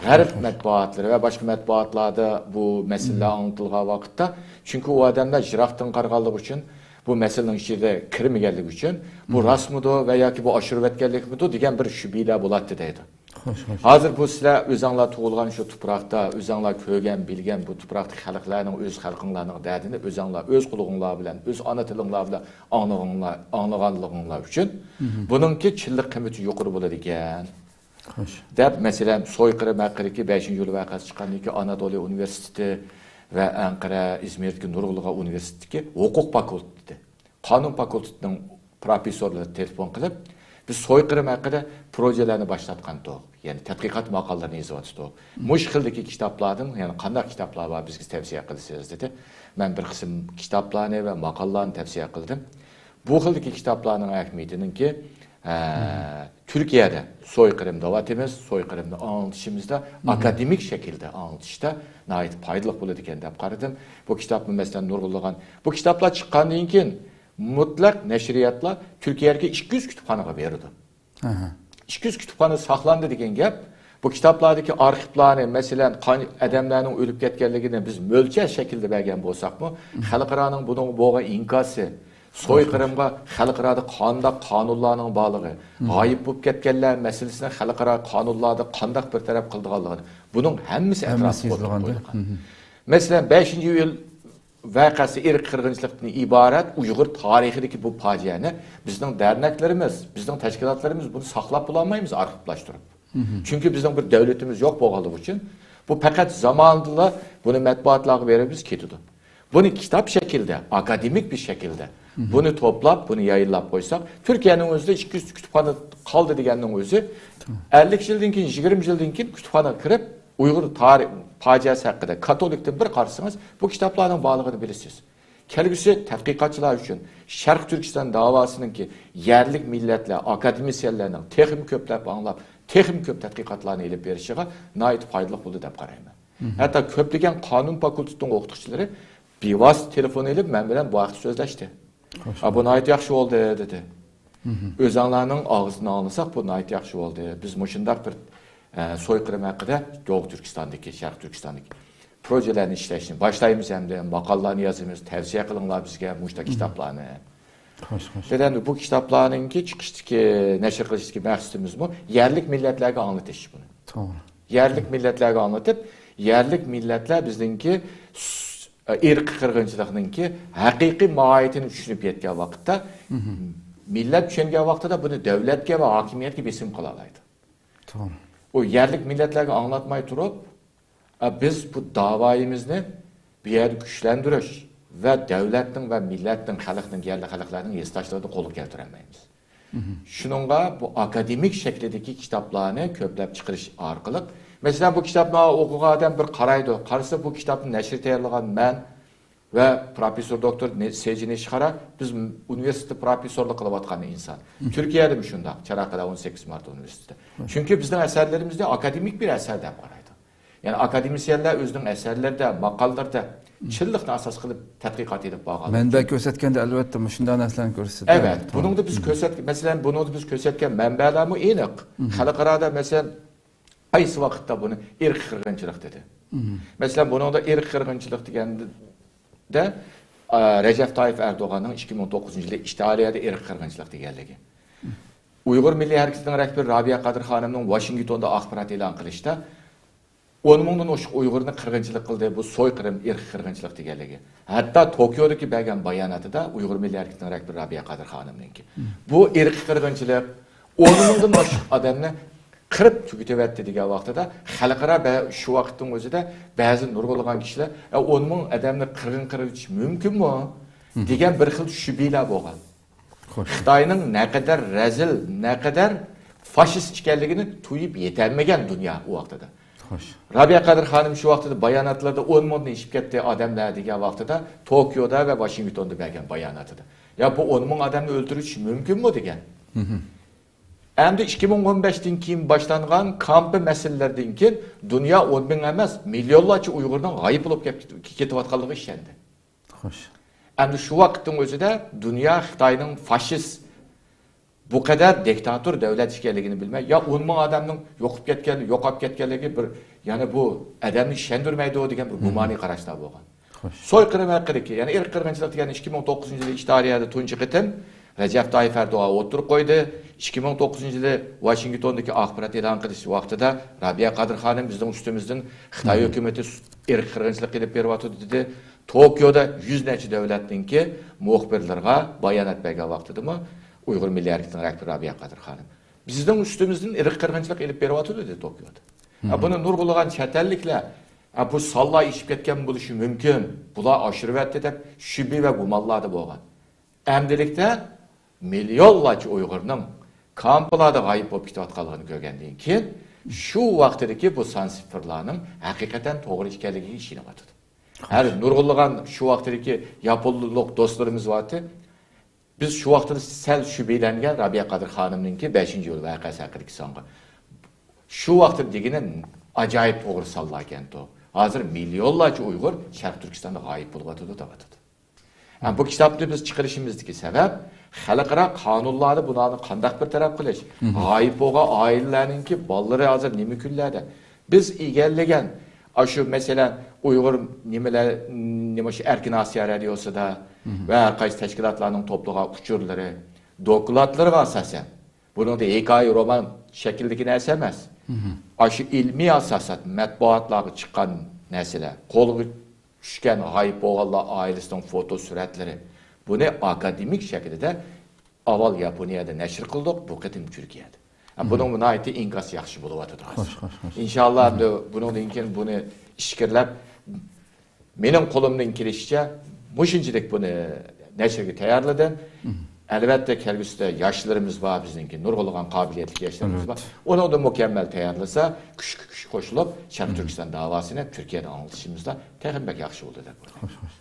غەرب مەتبۇئاتلىرى ۋە باشقا مەتبۇئاتلاردا بۇ مەسىلىلەر ئاڭلىتىلغان ۋاقىتتا، چۈنكى ئۇ ئادەملەر يىراقتىن قارىغانلىقى ئۈچۈن، بۇ مەسىلىنىڭ ئىچىگە كىرمىگەنلىكى ئۈچۈن، بۇ راستمىدۇ ۋە ياكى بۇ ئاشۇرۇۋەتكەنلىكمىدۇ دېگەن بىر شۈبھىلەر بولاتتى دەيدۇ. خوش، خوش. ھازىر بۇ سىلەر ئۆزەڭلار تۇغۇلغان شۇ تۇپراقتا، ئۆزەڭلار كۆرگەن، بىلگەن بۇ تۇپراقتىكى خەلقلەرنىڭ، ئۆز خەلقىڭلارنىڭ دەردىنى ئۆزەڭلار ئۆز قۇلىقىڭلار بىلەن، ئۆز ئانا تىلىڭلار بىلەن ئاڭلىغىنىڭلار، ئاڭلىغانلىقىڭلار ئۈچۈن بۇنىڭكى چىنلىق قىممىتى يۇقىرى بولىدىكەن، خوش. دەپ، مەسىلەن، سويقىرىم ھەققىدىكى بەشىنچى ئىيۇل ۋەقەسى چىققاندىن كېيىن ئاناتولىيە ئۇنىۋېرسىتېتى ۋە ئەنقەرە، ئىزمىردىكى نۇرغۇنلىغان ئۇنىۋېرسىتېتتىكى ھوقۇق فاكۇلتېتى، قانۇن فاكۇلتېتىنىڭ پروفېسسورلىرى تېلېفون قىلىپ، بىز سويقىرىم ھەققىدە پروژىلەرنى باشلاتقانتۇق، يەنى تەتقىقات ماقالىلىرىنى يېزىۋاتىدۇق. مۇشۇ خىلدىكى كىتابلاردىن، يەنى قانداق كىتابلار بار، بىزگە تەۋسىيە قىلىسىز، دېدى. مەن بىر قىسىم كىتابلارنى ۋە ماقالىلارنى تەۋسىيە قىلدىم. بۇ خىلدىكى كىتابلارنىڭ ئەھمىيىتىنىڭكى، ئە، تۈركىيەدە سويقىرىم دەۋاتىمىز، سويقىرىمنى ئاڭلىتىشىمىزدا، ئاكادېمىك شەكىلدە ئاڭلىتىشتا ناھايىتى پايدىلىق بولىدىكەن دەپ قارىدىم. بۇ كىتابمۇ، مەسىلەن، نۇرغۇنلىغان، بۇ كىتابلار چىققاندىن كېيىن، مۇتلەق نەشرىياتلار تۈركىيەدىكى ئىككى يۈز كۈتۈپخانىغا بېرىدۇ. ئىككى يۈز كۈتۈپخانا ساقلاندى دېگەن گەپ، بۇ كىتابلاردىكى ئارخىپلارنى، مەسىلەن، قان-، ئادەملەرنىڭ ئۆلۈپ كەتكەنلىكىنى بىز مۆلچەر شەكلىدە بەرگەن بولساقمۇ، خەلقئارانىڭ بۇنىڭغا بولغان ئىنكاسى، سويقىرىمغا خەلقئارادا قانداق قانۇنلارنىڭ بارلىقى، غايىب بولۇپ كەتكەنلەر مەسىلىسىنى خەلقئارا قانۇنلاردا قانداق بىر تەرەپ قىلىدىغانلىقىنى، بۇنىڭ ھەممىسى ئەتراپلىق ئوتتۇرىغا قويۇلغان. مەسىلەن، بەشىنچى ئىيۇل ۋەقەسى ئىرقىي قىرغىنچىلىقتىن ئىبارەت ئۇيغۇر تارىخىدىكى بۇ پاجىئەنى بىزنىڭ دەرنەكلىرىمىز، بىزنىڭ تەشكىلاتلىرىمىز بۇنى ساقلاپ بولالمايمىز ئارخىپلاشتۇرۇپ. چۈنكى بىزنىڭ بىر دۆلىتىمىز يوق بولغانلىقى ئۈچۈن، بۇ پەقەت زامانىدىلا بۇنى مەتبۇئاتلارغا بېرىمىز، كېتىدۇ. بۇنى كىتاب شەكلىدە، ئاكادېمىك بىر شەكىلدە بۇنى توپلاپ، بۇنى يايلاپ قويساق، تۈركىيەنىڭ ئۆزىدە ئىككى يۈز كۈتۈپخانا قالدى دېگەننىڭ ئۆزى، ئەللىك يىلدىن كېيىن، يىگىرمە يىلدىن كېيىن كۈتۈپخانىغا كىرىپ، ئۇيغۇر تارىخ پاجىئەسى ھەققىدە كاتالوگتىن بىر قارىسىڭىز، بۇ كىتابلارنىڭ بارلىقىنى بىلىسىز. كەلگۈسى تەتقىقاتچىلار ئۈچۈن شەرقىي تۈركىستان داۋاسىنىڭكى يەرلىك مىللەتلەر، ئاكادېمىسىيەنلەرنىڭ تېخىمۇ كۆپلەپ ئاڭلاپ، تېخىمۇ كۆپ تەتقىقاتلارنى ئېلىپ بېرىشىغا ناھايىتى پايدىلىق بولىدۇ دەپ قارايمەن. ھەتتا كۆپلىگەن قانۇن فاكۇلتېتىنىڭ ئوقۇتقۇچىلىرى بىۋاسىتە تېلېفون ئېلىپ، مەن بىلەن بۇ ھەقتە سۆزلەشتى. «ئا، بۇ ناھايىتى ياخشى بولدى» دېدى. ئۆزۈڭلارنىڭ ئاغزىدىن ئاڭلىساق، بۇ ناھايىتى ياخشى بولدى. بىز مۇشۇنداق بىر، ئە، سويقىرىم ھەققىدە دوغۇ تۈركىستاندىكى، شەرقىي تۈركىستاندىكى پروژىلەرنى ئىشلەشنى باشلايمىز، ھەمدە ماقالىلارنى يازىمىز، تەۋسىيە قىلىڭلار بىزگە مۇشۇنداق كىتابلارنى. خوش، خوش. دېدى، ئەمدى بۇ كىتابلارنىڭكى چىقىشتىكى، نەشر قىلىشتىكى مەقسىتىمىزمۇ يەرلىك مىللەتلەرگە ئاڭلىتىش بۇنى. توغرا. يەرلىك مىللەتلەرگە ئاڭلىتىپ، يەرلىك مىللەتلەر بىزنىڭكى س-، ئىرقىي قىرغىنچىلىقنىڭكى ھەقىقىي ماھىيىتىنى چۈشىنىپ يەتكەن ۋاقىتتا، مىللەت چۈشەنگەن ۋاقتىدا بۇنى دۆلەتكە ۋە ھاكىمىيەتكە بېسىم قىلالايدۇ. ئۇ يەرلىك مىللەتلەرگە ئاڭلاتماي تۇرۇپ، ئە، بىز بۇ داۋايىمىزنى بۇ يەردە كۈچلەندۈرۈش ۋە دۆلەتنىڭ ۋە مىللەتنىڭ، خەلقنىڭ، يەرلىك خەلقلەرنىڭ ھېسداشلىرىدا قولغا كەلتۈرەلمەيمىز. شۇنىڭغا بۇ ئاكادېمىك شەكلىدىكى كىتابلارنى كۆپلەپ چىقىرىش ئارقىلىق، مەسىلەن، بۇ كىتابنى ئوقۇغان ئادەم بىر قارايدۇ، قارىسا، بۇ كىتابنى نەشر تەييارلىغان مەن ۋە پروفېسسور دوكتور نى-، سېيجى نىشىخارا، بىز ئۇنىۋېرسىتېتتا پروفېسسورلۇق قىلىۋاتقان ئىنسان. تۈركىيەدىمۇ شۇنداق، چاناققەدە ئون سەككىز مارت ئۇنىۋېرسىتېتى. چۈنكى بىزنىڭ ئەسەرلىرىمىزنى ئاكادېمىك بىر ئەسەر دەپ قارايدۇ. يەنى ئاكادېمىسىيەنلەر ئۆزىنىڭ ئەسەرلىرىدە، ماقالىلىرىدە چىنلىقنى ئاساس قىلىپ تەتقىقات ئېلىپ بارغان. مەنبە كۆرسەتكەندە، ئەلۋەتتە، مۇشۇنداق نەرسىلەرنى كۆرسىتىدۇ. ئەلۋەتتە، بۇنىڭدا بىز كۆرسەت-، مەسىلەن، بۇنىڭدا بىز كۆرسەتكەن مەنبەلەرمۇ ئېنىق. خەلقئارادا، مەسىلەن، قايسى ۋاقىتتا بۇنى ئىرقىي قىرغىنچىلىق دېدى؟ مەسىلەن، بۇنىڭدا ئىرقىي قىرغىنچىلىق دېگەندە، ئا، رەجەپ تايىپ ئەردوغاننىڭ ئىككى مىڭ توققۇزىنچى يىلى ئىتالىيەدە ئىرقىي قىرغىنچىلىق دېگەنلىكى. ئۇيغۇر مىللىي ھەرىكىتىنىڭ رەھبىرى رابىيە قادىر خانىمنىڭ ۋاشىنگتوندا ئاخبارات ئېلان قىلىشتا، ئون مىڭدىن ئوشۇق ئۇيغۇرنى قىرغىنچىلىق قىلدى، بۇ سويقىرىم، ئىرقىي قىرغىنچىلىق دېگەنلىكى. ھەتتا توكيودىكى بەرگەن باياناتىدا ئۇيغۇر مىللىي ھەرىكىتىنىڭ رەھبىرى رابىيە قادىر خانىمنىڭكى. بۇ ئىرقىي قىرغىنچىلىق، ئون مىڭدىن ئاشۇق ئادەمنى قىرىپ تۈگىتىۋەتتى دېگەن ۋاقتىدا، خەلقئارا بە-، شۇ ۋاقىتنىڭ ئۆزىدە بەزى نۇرغۇنلىغان كىشىلەر، ئە، ئون مىڭ ئادەمنى قىرغىن قىلىۋېتىش مۇمكىنمۇ؟ دېگەن بىر خىل شۈبھىلەر بولغان. خىتاينىڭ نەقەدەر رەزىل، نەقەدەر فاشىست ئىكەنلىكىنى تۇيۇپ يېتەلمىگەن دۇنيا ئۇ ۋاقتىدا. رابىيە قادىر خانىم شۇ ۋاقتىدا باياناتلىرىدا ئون مىڭدىن ئېشىپ كەتتى ئادەملەر دېگەن ۋاقتىدا، توكيودا ۋە ۋاشىنگتوندا بەرگەن باياناتىدا. يا بۇ ئون مىڭ ئادەمنى ئۆلتۈرۈش مۇمكىنمۇ دېگەن. ئەمدى ئىككى مىڭ ئون بەشتىن كېيىن باشلانغان كامپا مەسىلىلەردىن كېيىن دۇنيا ئون مىڭ ئەمەس، مىليونلارچە ئۇيغۇرنىڭ غايىب بولۇپ كەت-، كېتىۋاتقانلىقىغا ئىشەندى. ئەمدى شۇ ۋاقىتنىڭ ئۆزىدە دۇنيا خىتاينىڭ فاشىست، بۇ قەدەر دىكتاتور دۆلەت ئىكەنلىكىنى بىلمەي، يا ئون مىڭ ئادەمنىڭ يوقىپ كەتكەن، يوقاپ كەتكەنلىكى بىر، يەنى بۇ ئادەمنى ئىشەندۈرمەيدۇ دېگەن بىر گۇمانىي قاراشلار بولغان. سويقىرىم ھەققىدىكى، يەنى ئىرقىي قىرغىنچىلىق دېگەن ئىككى مىڭ توققۇزىنچى يىلى ئىتالىيەدە تۇنجى قېتىم رەجەپ تايىپ ئەردوغان ئوتتۇرىغا قويدى. ئىككى مىڭ توققۇزىنچى يىلى ۋاشىنگتوندىكى ئاخبارات ئېلان قىلىش ۋاقتىدا رابىيە قادىر خانىم بىزنىڭ ئۈستىمىزدىن خىتاي ھۆكۈمىتى ئىرقىي قىرغىنچىلىق ئېلىپ بېرىۋاتىدۇ دېدى. توكيودا يۈز نەچچە دۆلەتنىڭكى مۇخبىرلىرىغا بايانات بەرگەن ۋاقتىدىمۇ ئۇيغۇر مىللىي ھەرىكىتىنىڭ رەھبىرى رابىيە قادىر خانىم، بىزنىڭ ئۈستىمىزدىن ئىرقىي قىرغىنچىلىق ئېلىپ بېرىۋاتىدۇ دېدى توكيودا. ھە، بۇنى نۇرغۇنلىغان چەت ئەللىكلەر، ھە، بۇ سانلار ئېشىپ كەتكەن بولۇشى مۇمكىن، بۇلار ئاشۇرۇۋەتتى دەپ شۈبھە ۋە گۇمانلاردا بولغان. ئەمدىلىكتە مىليونلارچە ئۇيغۇرنىڭ كامپلاردا غايىب بولۇپ كېتىۋاتقانلىقىنى كۆرگەندىن كېيىن، شۇ ۋاقتىدىكى بۇ سان سىفىرلارنىڭ ھەقىقەتەن توغرا ئىكەنلىكىگە ئىشىنىۋاتىدۇ. ھەر نۇرغۇنلىغان شۇ ۋاقتىدىكى ياپونلۇق دوستلىرىمىز بارتى. بىز شۇ ۋاقتىدا سەل شۈبھىلەنگەن رابىيە قادىر خانىمنىڭكى بەشىنچى ئىيۇل ۋەقەسى ھەققىدىكى سانغا. شۇ ۋاقتىدا دېگىنى ئاجايىپ توغرا سانلاركەنتۇ. ھازىر مىليونلارچە ئۇيغۇر شەرقىي تۈركىستاندا غايىب بولۇۋاتىدۇ دەۋاتىدۇ. ھە، بۇ كىتابنى بىز چىقىرىشىمىزدىكى سەۋەب، خەلقئارا قانۇنلاردا بۇلارنى قانداق بىر تەرەپ قىلىش، غايىب بولغان ئائىلىلەرنىڭكى بالىلىرى ھازىر نېمە كۈنلەردە، بىز ئىگىلىگەن، ئاشۇ مەسىلەن، ئۇيغۇر نېمىلەر، نېمە شۇ ئەركىن ئاسىيا رادىيوسىدا ۋە ھەر قايسى تەشكىلاتلارنىڭ توپلىغان ئۇچۇرلىرى، دوكلاتلىرىغا ئاساسەن، بۇنىڭدا ھېكايە، رومان شەكلىدىكى نەرسە ئەمەس. ئاشۇ ئىلمىي ئاساستا مەتبۇئاتلارغا چىققان نەرسىلەر، قولغا چۈشكەن غايىب بولغانلار ئائىلىسىنىڭ فوتو سۈرەتلىرى. بۇنى ئاكادېمىك شەكلىدە ئاۋۋال ياپونىيەدە نەشر قىلدۇق، بۇ قېتىم تۈركىيەدە. ھە، بۇنىڭ ناھايىتى ئىنكاسى ياخشى بولۇۋاتىدۇ ھازىر. خوش، خوش، خوش. ئىنشاللا، ئەمدى بۇنىڭدىن كېيىن بۇنى ئىچكىرىلەپ، مېنىڭ قولۇمدىن كېلىشىچە مۇشۇنچىلىك بۇنى نەشرگە تەييارلىدىم. ئەلۋەتتە، كەلگۈسىدە ياشلىرىمىز بار، بىزنىڭكى نۇرغۇنلىغان قابىلىيەتلىك ياشلىرىمىز بار. ئۇنىڭدىن مۇكەممەل تەييارلىسا، كۈچكە كۈچ قوشۇلۇپ، شەرقىي تۈركىستان داۋاسىنى تۈركىيەدە ئاڭلىتىشىمىزدا تېخىمۇ بەك ياخشى بولىدۇ دەپ ئويلايمەن. خوش، خوش.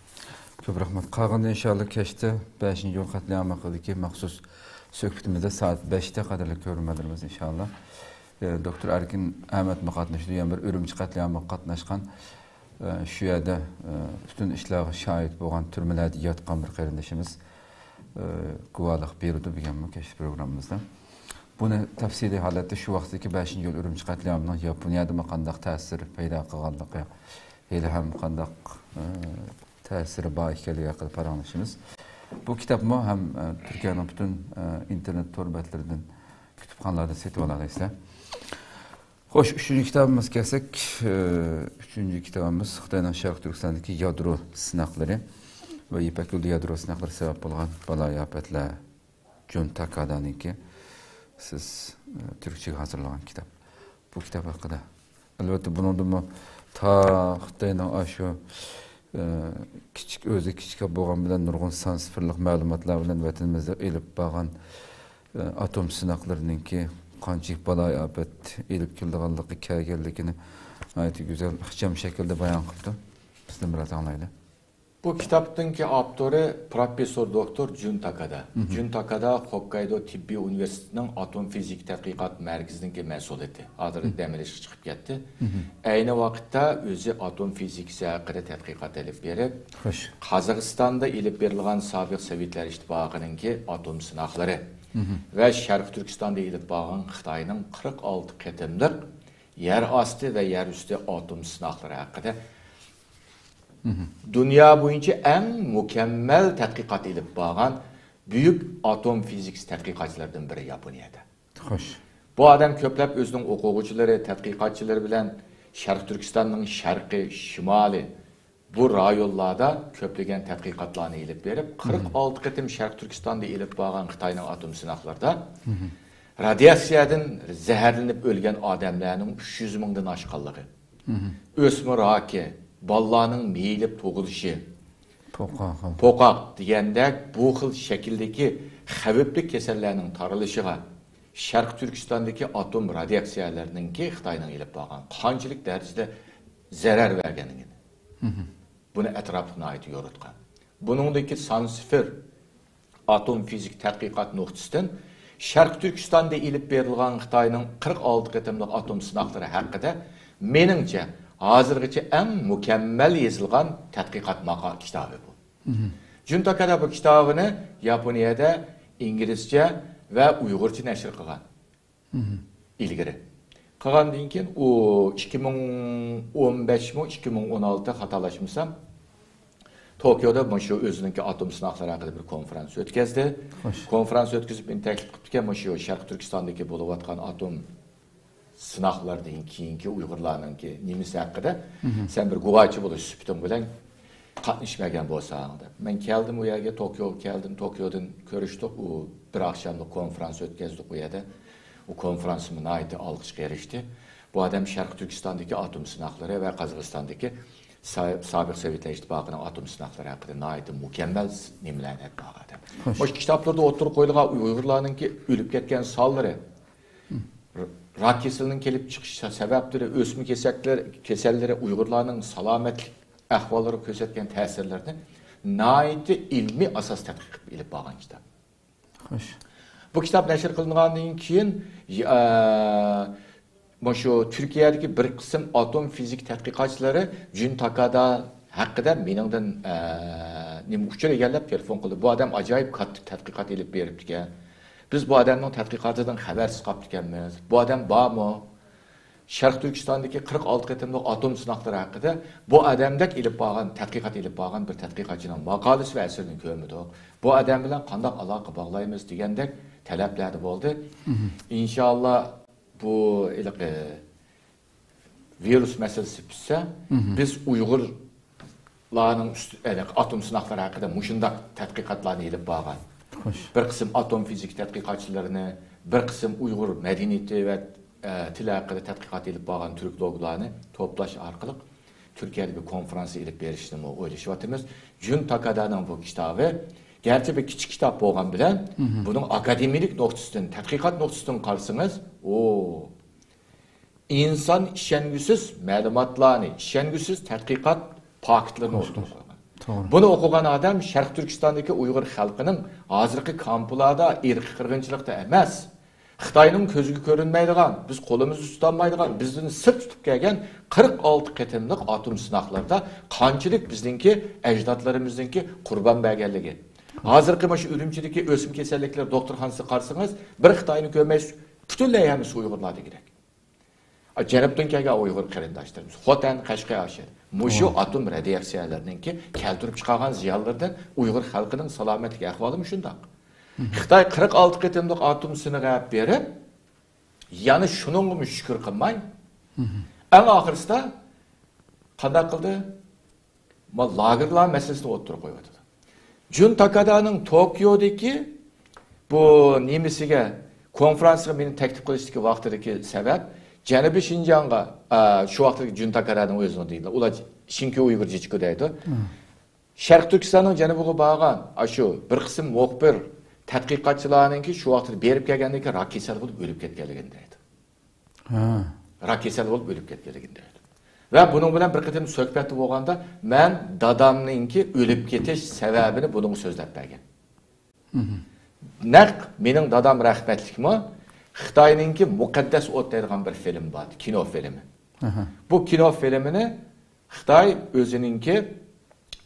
كۆپ رەھمەت. قالغاندا ئىنشاللا كەچتە بەشىنچى ئىيۇل قەتلىئامى ھەققىدىكى مەخسۇس سۆھبىتىمىزدە سائەت بەشتە قەدەرلىك كۆرۈرمەنلىرىمىز ئىنشاللا، ئە، دوكتور ئەركىن ئەمەتمۇ قاتنىشىدۇ. يەنە بىر ئۈرۈمچى قەتلىئامىغا قاتناشقان، ئە، شۇ يەردە، ئە، پۈتۈن ئىشلارغا شاھىت بولغان، تۈرمىلەردە ياتقان بىر قېرىندىشىمىز، ئە، گۇۋاھلىق بېرىدۇ بۈگۈنمۇ كەچتە پروگراممىمىزدا. بۇنى تەپسىلىي ھالەتتە شۇ ۋاقىتتىكى بەشىنچى ئىيۇل ئۈرۈمچى قەتلىئامىنىڭ ياپونىيەدىمۇ قانداق تەسىر پەيدا قىلغانلىقى، ھېلىھەم قانداق، ئە، تەسىرى بار ئىكەنلىكى ھەققىدە پاراڭلىشىمىز. بۇ كىتابمۇ ھەم، ئە، تۈركىيەنىڭ پۈتۈن، ئە، ئىنتېرنېت تور بەتلىرىدىن، كۇتۇپخانىلاردىن سېتىۋالالايسىلەر. خوش، ئۈچىنچى كىتابىمىزغا كەلسەك، ئۈچىنچى كىتابىمىز خىتاينىڭ شەرقىي تۈركىستاندىكى يادرو سىناقلىرى ۋە يىپەك يولىدا يادرو سىناقلىرى سەۋەب بولغان بالايىئاپەتلەر، جون تاكادانىڭكى. سىز، ئە، تۈركچىگە ھازىرلىغان كىتاب. بۇ كىتاب ھەققىدە، ئەلۋەتتە، بۇنىڭدىمۇ تا خىتاينىڭ ئاشۇ، ئە، كىچىك، ئۆزى كىچىك بولغان بىلەن نۇرغۇن سان سىفىرلىق مەلۇماتلار بىلەن ۋەتىنىمىزدە ئېلىپ بارغان، ئە، ئاتوم سىناقلىرىنىڭكى قانچىلىك بالايىئاپەت ئېلىپ كېلىدىغانلىقى، كەلگەنلىكىنى ناھايىتى گۈزەل، ئىخچام شەكىلدە بايان قىپتۇ. بىزدىن بىراز ئاڭلايلى. بۇ كىتابنىڭكى ئاپتورى پروفېسسور دوكتور جۈن تاكادا. مھم. جۈن تاكادا خوككايدو تېببىي ئۇنىۋېرسىتېتىنىڭ ئاتوم فىزىكا تەتقىقات مەركىزىنىڭكى مەسئۇلىيىتى. ھازىر مھم. دەم ئېلىشقا چىقىپ كەتتى. مھم. ئەينى ۋاقىتتا ئۆزى ئاتوم فىزىكىسى ھەققىدە تەتقىقات ئېلىپ بېرىپ، خوش. قازاقىستاندا ئېلىپ بېرىلغان سابىق سوۋېتلار ئىتتىپاقىنىڭكى ئاتوم سىناقلىرى مھم. ۋە شەرقىي تۈركىستاندا ئېلىپ بارغان خىتاينىڭ قىرىق ئالتە قېتىملىق يەر ئاستى ۋە يەر ئۈستى ئاتوم سىناقلىرى ھەققىدە مھم. دۇنيا بويىچە ئەڭ مۇكەممەل تەتقىقات ئېلىپ بارغان بۈيۈك ئاتوم فىزىكىسى تەتقىقاتچىلىرىدىن بىرى ياپونىيەدە. خوش. بۇ ئادەم كۆپلەپ ئۆزىنىڭ ئوقۇغۇچىلىرى، تەتقىقاتچىلىرى بىلەن شەرقىي تۈركىستاننىڭ شەرقىي، شىمالى، بۇ رايونلاردا كۆپلىگەن تەتقىقاتلارنى ئېلىپ بېرىپ، مھم. قىرىق ئالتە قېتىم شەرقىي تۈركىستاندا ئېلىپ بارغان خىتاينىڭ ئاتوم سىناقلىرىدا مھم. رادىياتسىيەدىن زەھەرلىنىپ ئۆلگەن ئادەملەرنىڭ ئۈچ يۈز مىڭدىن ئاشقانلىقى، مھم. ئۆسمە راكى، بالىلارنىڭ مېيىللىپ تۇغۇلۇشى، پوقاق. پوقاق دېگەندەك بۇ خىل شەكىلدىكى خەۋپلىك كېسەللەرنىڭ تارىلىشىغا، شەرقىي تۈركىستاندىكى ئاتوم رادىياتسىيەلىرىنىڭكى خىتاينىڭ ئېلىپ بارغان قانچىلىك دەرىجىدە زەرەر بەرگەنلىكىنى، مھم. بۇنى ئەتراپلىق ناھايىتى يورۇتقان. بۇنىڭدىكى سان سىفىر ئاتوم فىزىك تەتقىقات نۇقتىسىدىن شەرقىي تۈركىستاندا ئېلىپ بېرىلغان خىتاينىڭ قىرىق ئالتە قېتىملىق ئاتوم سىناقلىرى ھەققىدە، مېنىڭچە، ھازىرغىچە ئەڭ مۇكەممەل يېزىلغان تەتقىقات ماقا-، كىتابى بۇ. مھم. جۈن تاكادا بۇ كىتابىنى ياپونىيەدە، ئىنگلىزچە ۋە ئۇيغۇرچە نەشر قىلغان. مھم. ئىلگىرى. قىلغاندىن كېيىن ئۇ ئىككى مىڭ ئون بەشمۇ، ئىككى مىڭ ئون ئالتە، خاتالاشمىسام، توكيودا مۇشۇ ئۆزىنىڭكى ئاتوم سىناقلىرى ھەققىدە بىر كونفرانس ئۆتكەزدى. خوش. كونفرانس ئۆتكۈزۈپ مېنى تەكلىپ قىپتىكەن، مۇشۇ شەرقىي تۈركىستاندىكى بولۇۋاتقان ئاتوم سىناقلىرىدىن كېيىنكى ئۇيغۇرلارنىڭكى نېمىسى ھەققىدە مھم. سەن بىر گۇۋاچى بولۇش سۈپىتىڭ بىلەن قاتنىشىپ بەرگەن بولساڭ دەپ. مەن كەلدىم ئۇ يەرگە، توكيوغا كەلدىم، توكيودىن كۆرۈشتۇق. ئۇ بىر ئاخشاملىق كونفرانس ئۆتكەزدۇق ئۇ يەردە. ئۇ كونفرانسمۇ ناھايىتى ئالقىشقا ئېرىشتى. بۇ ئادەم شەرقىي تۈركىستاندىكى ئاتوم سىناقلىرى ۋە قازاقىستاندىكى سا-، سابىق سوۋېتلار ئىتتىپاقىنىڭ ئاتوم سىناقلىرى ھەققىدە ناھايىتى مۇكەممەل نېمىلەرنى ئېيتىپ بارغان ئادەم. خوش. مۇشۇ كىتابلىرىدا ئوتتۇرىغا قويۇلغان ئۇيغۇرلارنىڭكى ئۆلۈپ كەتكەن سانلىرى، ر-، راك كېسىلىنىڭ كېلىپ چىقىش سە-، سەۋەبلىرى، ئۆسمە كېسەكلىرى، كېسەللىرى، ئۇيغۇرلارنىڭ سالامەتلىك ئەھۋاللىرىغا كۆرسەتكەن تەسىرلىرىنى ناھايىتى ئىلمىي ئاساس تەتقىق قىلىپ ئېلىپ بارغان كىتاب. خوش. بۇ كىتاب نەشر قىلىنغاندىن كېيىن، ئە، مۇشۇ تۈركىيەدىكى بىر قىسىم ئاتوم فىزىك تەتقىقاتچىلىرى جۈن تاكادا ھەققىدە مېنىڭدىن، ئە، نېمە ئۇچۇر ئىگىلەپ تېلېفون قىلدى. بۇ ئادەم ئاجايىپ كاتتا تەتقىقات ئېلىپ بېرىپتىكەن. بىز بۇ ئادەمنىڭ تەتقىقاتىدىن خەۋەرسىز قاپتىكەنمىز. بۇ ئادەم بارمۇ؟ شەرقىي تۈركىستاندىكى قىرىق ئالتە قېتىملىق ئاتوم سىناقلىرى ھەققىدە بۇ ئادەمدەك ئېلىپ بارغان، تەتقىقات ئېلىپ بارغان بىر تەتقىقاتچىنىڭ ماقالىسى ۋە ئەسىرىنى كۆرمىدۇق. بۇ ئادەم بىلەن قانداق ئالاقە باغلايمىز دېگەندەك تەلەپلەردە بولدى. مھم. ئىنشاللا بۇ ھېلىقى ۋىرۇس مەسىلىسى پۈتسە، مھم. بىز ئۇيغۇرلارنىڭ ئۈستى، يەنى ئاتوم سىناقلىرى ھەققىدە مۇشۇنداق تەتقىقاتلارنى ئېلىپ بارغان، خوش. بىر قىسىم ئاتوم فىزىك تەتقىقاتچىلىرىنى، بىر قىسىم ئۇيغۇر مەدەنىيىتى ۋە، ئە، تىلى ھەققىدە تەتقىقات ئېلىپ بارغان تۈركولوگلارنى توپلاش ئارقىلىق تۈركىيەدە بىر كونفرانس ئېلىپ بېرىشنىمۇ ئويلىشىۋاتىمىز. جۈن تاكادانىڭ بۇ كىتابى، گەرچە بىر كىچىك كىتاب بولغان بىلەن، مھم. بۇنىڭ ئاكادېمىيلىك نۇقتىسىدىن، تەتقىقات نۇقتىسىدىن قارىسىڭىز، ئۇ ئىنسان ئىشەنگۈسىز مەلۇماتلارنى، ئىشەنگۈسىز تەتقىقات پاكىتلىرىنى خوش، ئوتتۇرىغا خوش. قويغان. توغرا. بۇنى ئوقۇغان ئادەم شەرقىي تۈركىستاندىكى ئۇيغۇر خەلقىنىڭ ھازىرقى كامپلاردا ئىرقىي قىرغىنچىلىقتا ئەمەس، خىتاينىڭ كۆزگە كۆرۈنمەيدىغان، بىز قولىمىزدا تۇتالمايدىغان، بىزدىن سىر تۇتۇپ كەلگەن قىرىق ئالتە قېتىملىق ئاتوم سىناقلىرىدا قانچىلىك بىزنىڭكى ئەجدادلىرىمىزنىڭكى قۇربان بەرگەنلىكى. ھازىرقى مۇشۇ ئۈرۈمچىدىكى ئۆسمە كېسەللىكلىرى دوختۇرخانىسىغا قارىسىڭىز، بىر خىتاينى كۆرمەيسىز، پۈتۈنلەي ھەممىسى ئۇيغۇرلار دېگۈدەك. جەنۇبتىن كەلگەن ئۇيغۇر قېرىنداشلىرىمىز، خوتەن، قەشقەر، ئاشىر. مۇشۇ توغرا. ئاتوم رادىياتسىيەلىرىنىڭكى كەلتۈرۈپ چىقارغان زىيانلىرىدىن ئۇيغۇر خەلقىنىڭ سالامەتلىك ئەھۋالى مۇشۇنداق. مھم. خىتاي قىرىق ئالتە قېتىملىق ئاتوم سىنىقى ئېلىپ بېرىپ، يەنە شۇنىڭغىمۇ شۈكۈر قىلماي، ئەڭ ئاخىرسىدا قانداق قىلدى؟ ما لاگېرلار مەسىلىسىنى ئوتتۇرىغا قويۇۋاتىدۇ. جۇن تاكادانىڭ توكيودىكى بۇ نېمىسىگە، كونفرانسىغا مېنى تەكلىپ قىلىشتىكى ۋاقتىدىكى سەۋەب، جەنۇبىي شىنجاڭغا، ئا، شۇ ۋاقىتتىكى جۇن تاكادانىڭ ئۆزىنىڭ دېگىنى، ئۇلار شىنكيۇ ئۇيغۇر جىچكۇ دەيدۇ. شەرقىي تۈركىستاننىڭ جەنۇبىغا بارغان ئاشۇ بىر قىسىم مۇخبىر، تەتقىقاتچىلارنىڭكى شۇ ۋاقىتتا بېرىپ كەلگەندىكى راك كېسەل بولۇپ ئۆلۈپ كەتكەنلىكىنى دەيدۇ. ھە. راك كېسەل بولۇپ ئۆلۈپ كەتكەنلىكىنى دەيدۇ. ۋە بۇنىڭ بىلەن بىر قېتىم سۆھبەتتە بولغاندا، مەن دادامنىڭكى ئۆلۈپ كېتىش سەۋەبىنى بۇنىڭغا سۆزلەپ بەرگەن. نەق مېنىڭ دادام رەھمەتلىكمۇ خىتاينىڭكى مۇقەددەس ئوت دەيدىغان بىر فىلىم بار، كىنو فىلىمى. بۇ كىنو فىلىمىنى خىتاي ئۆزىنىڭكى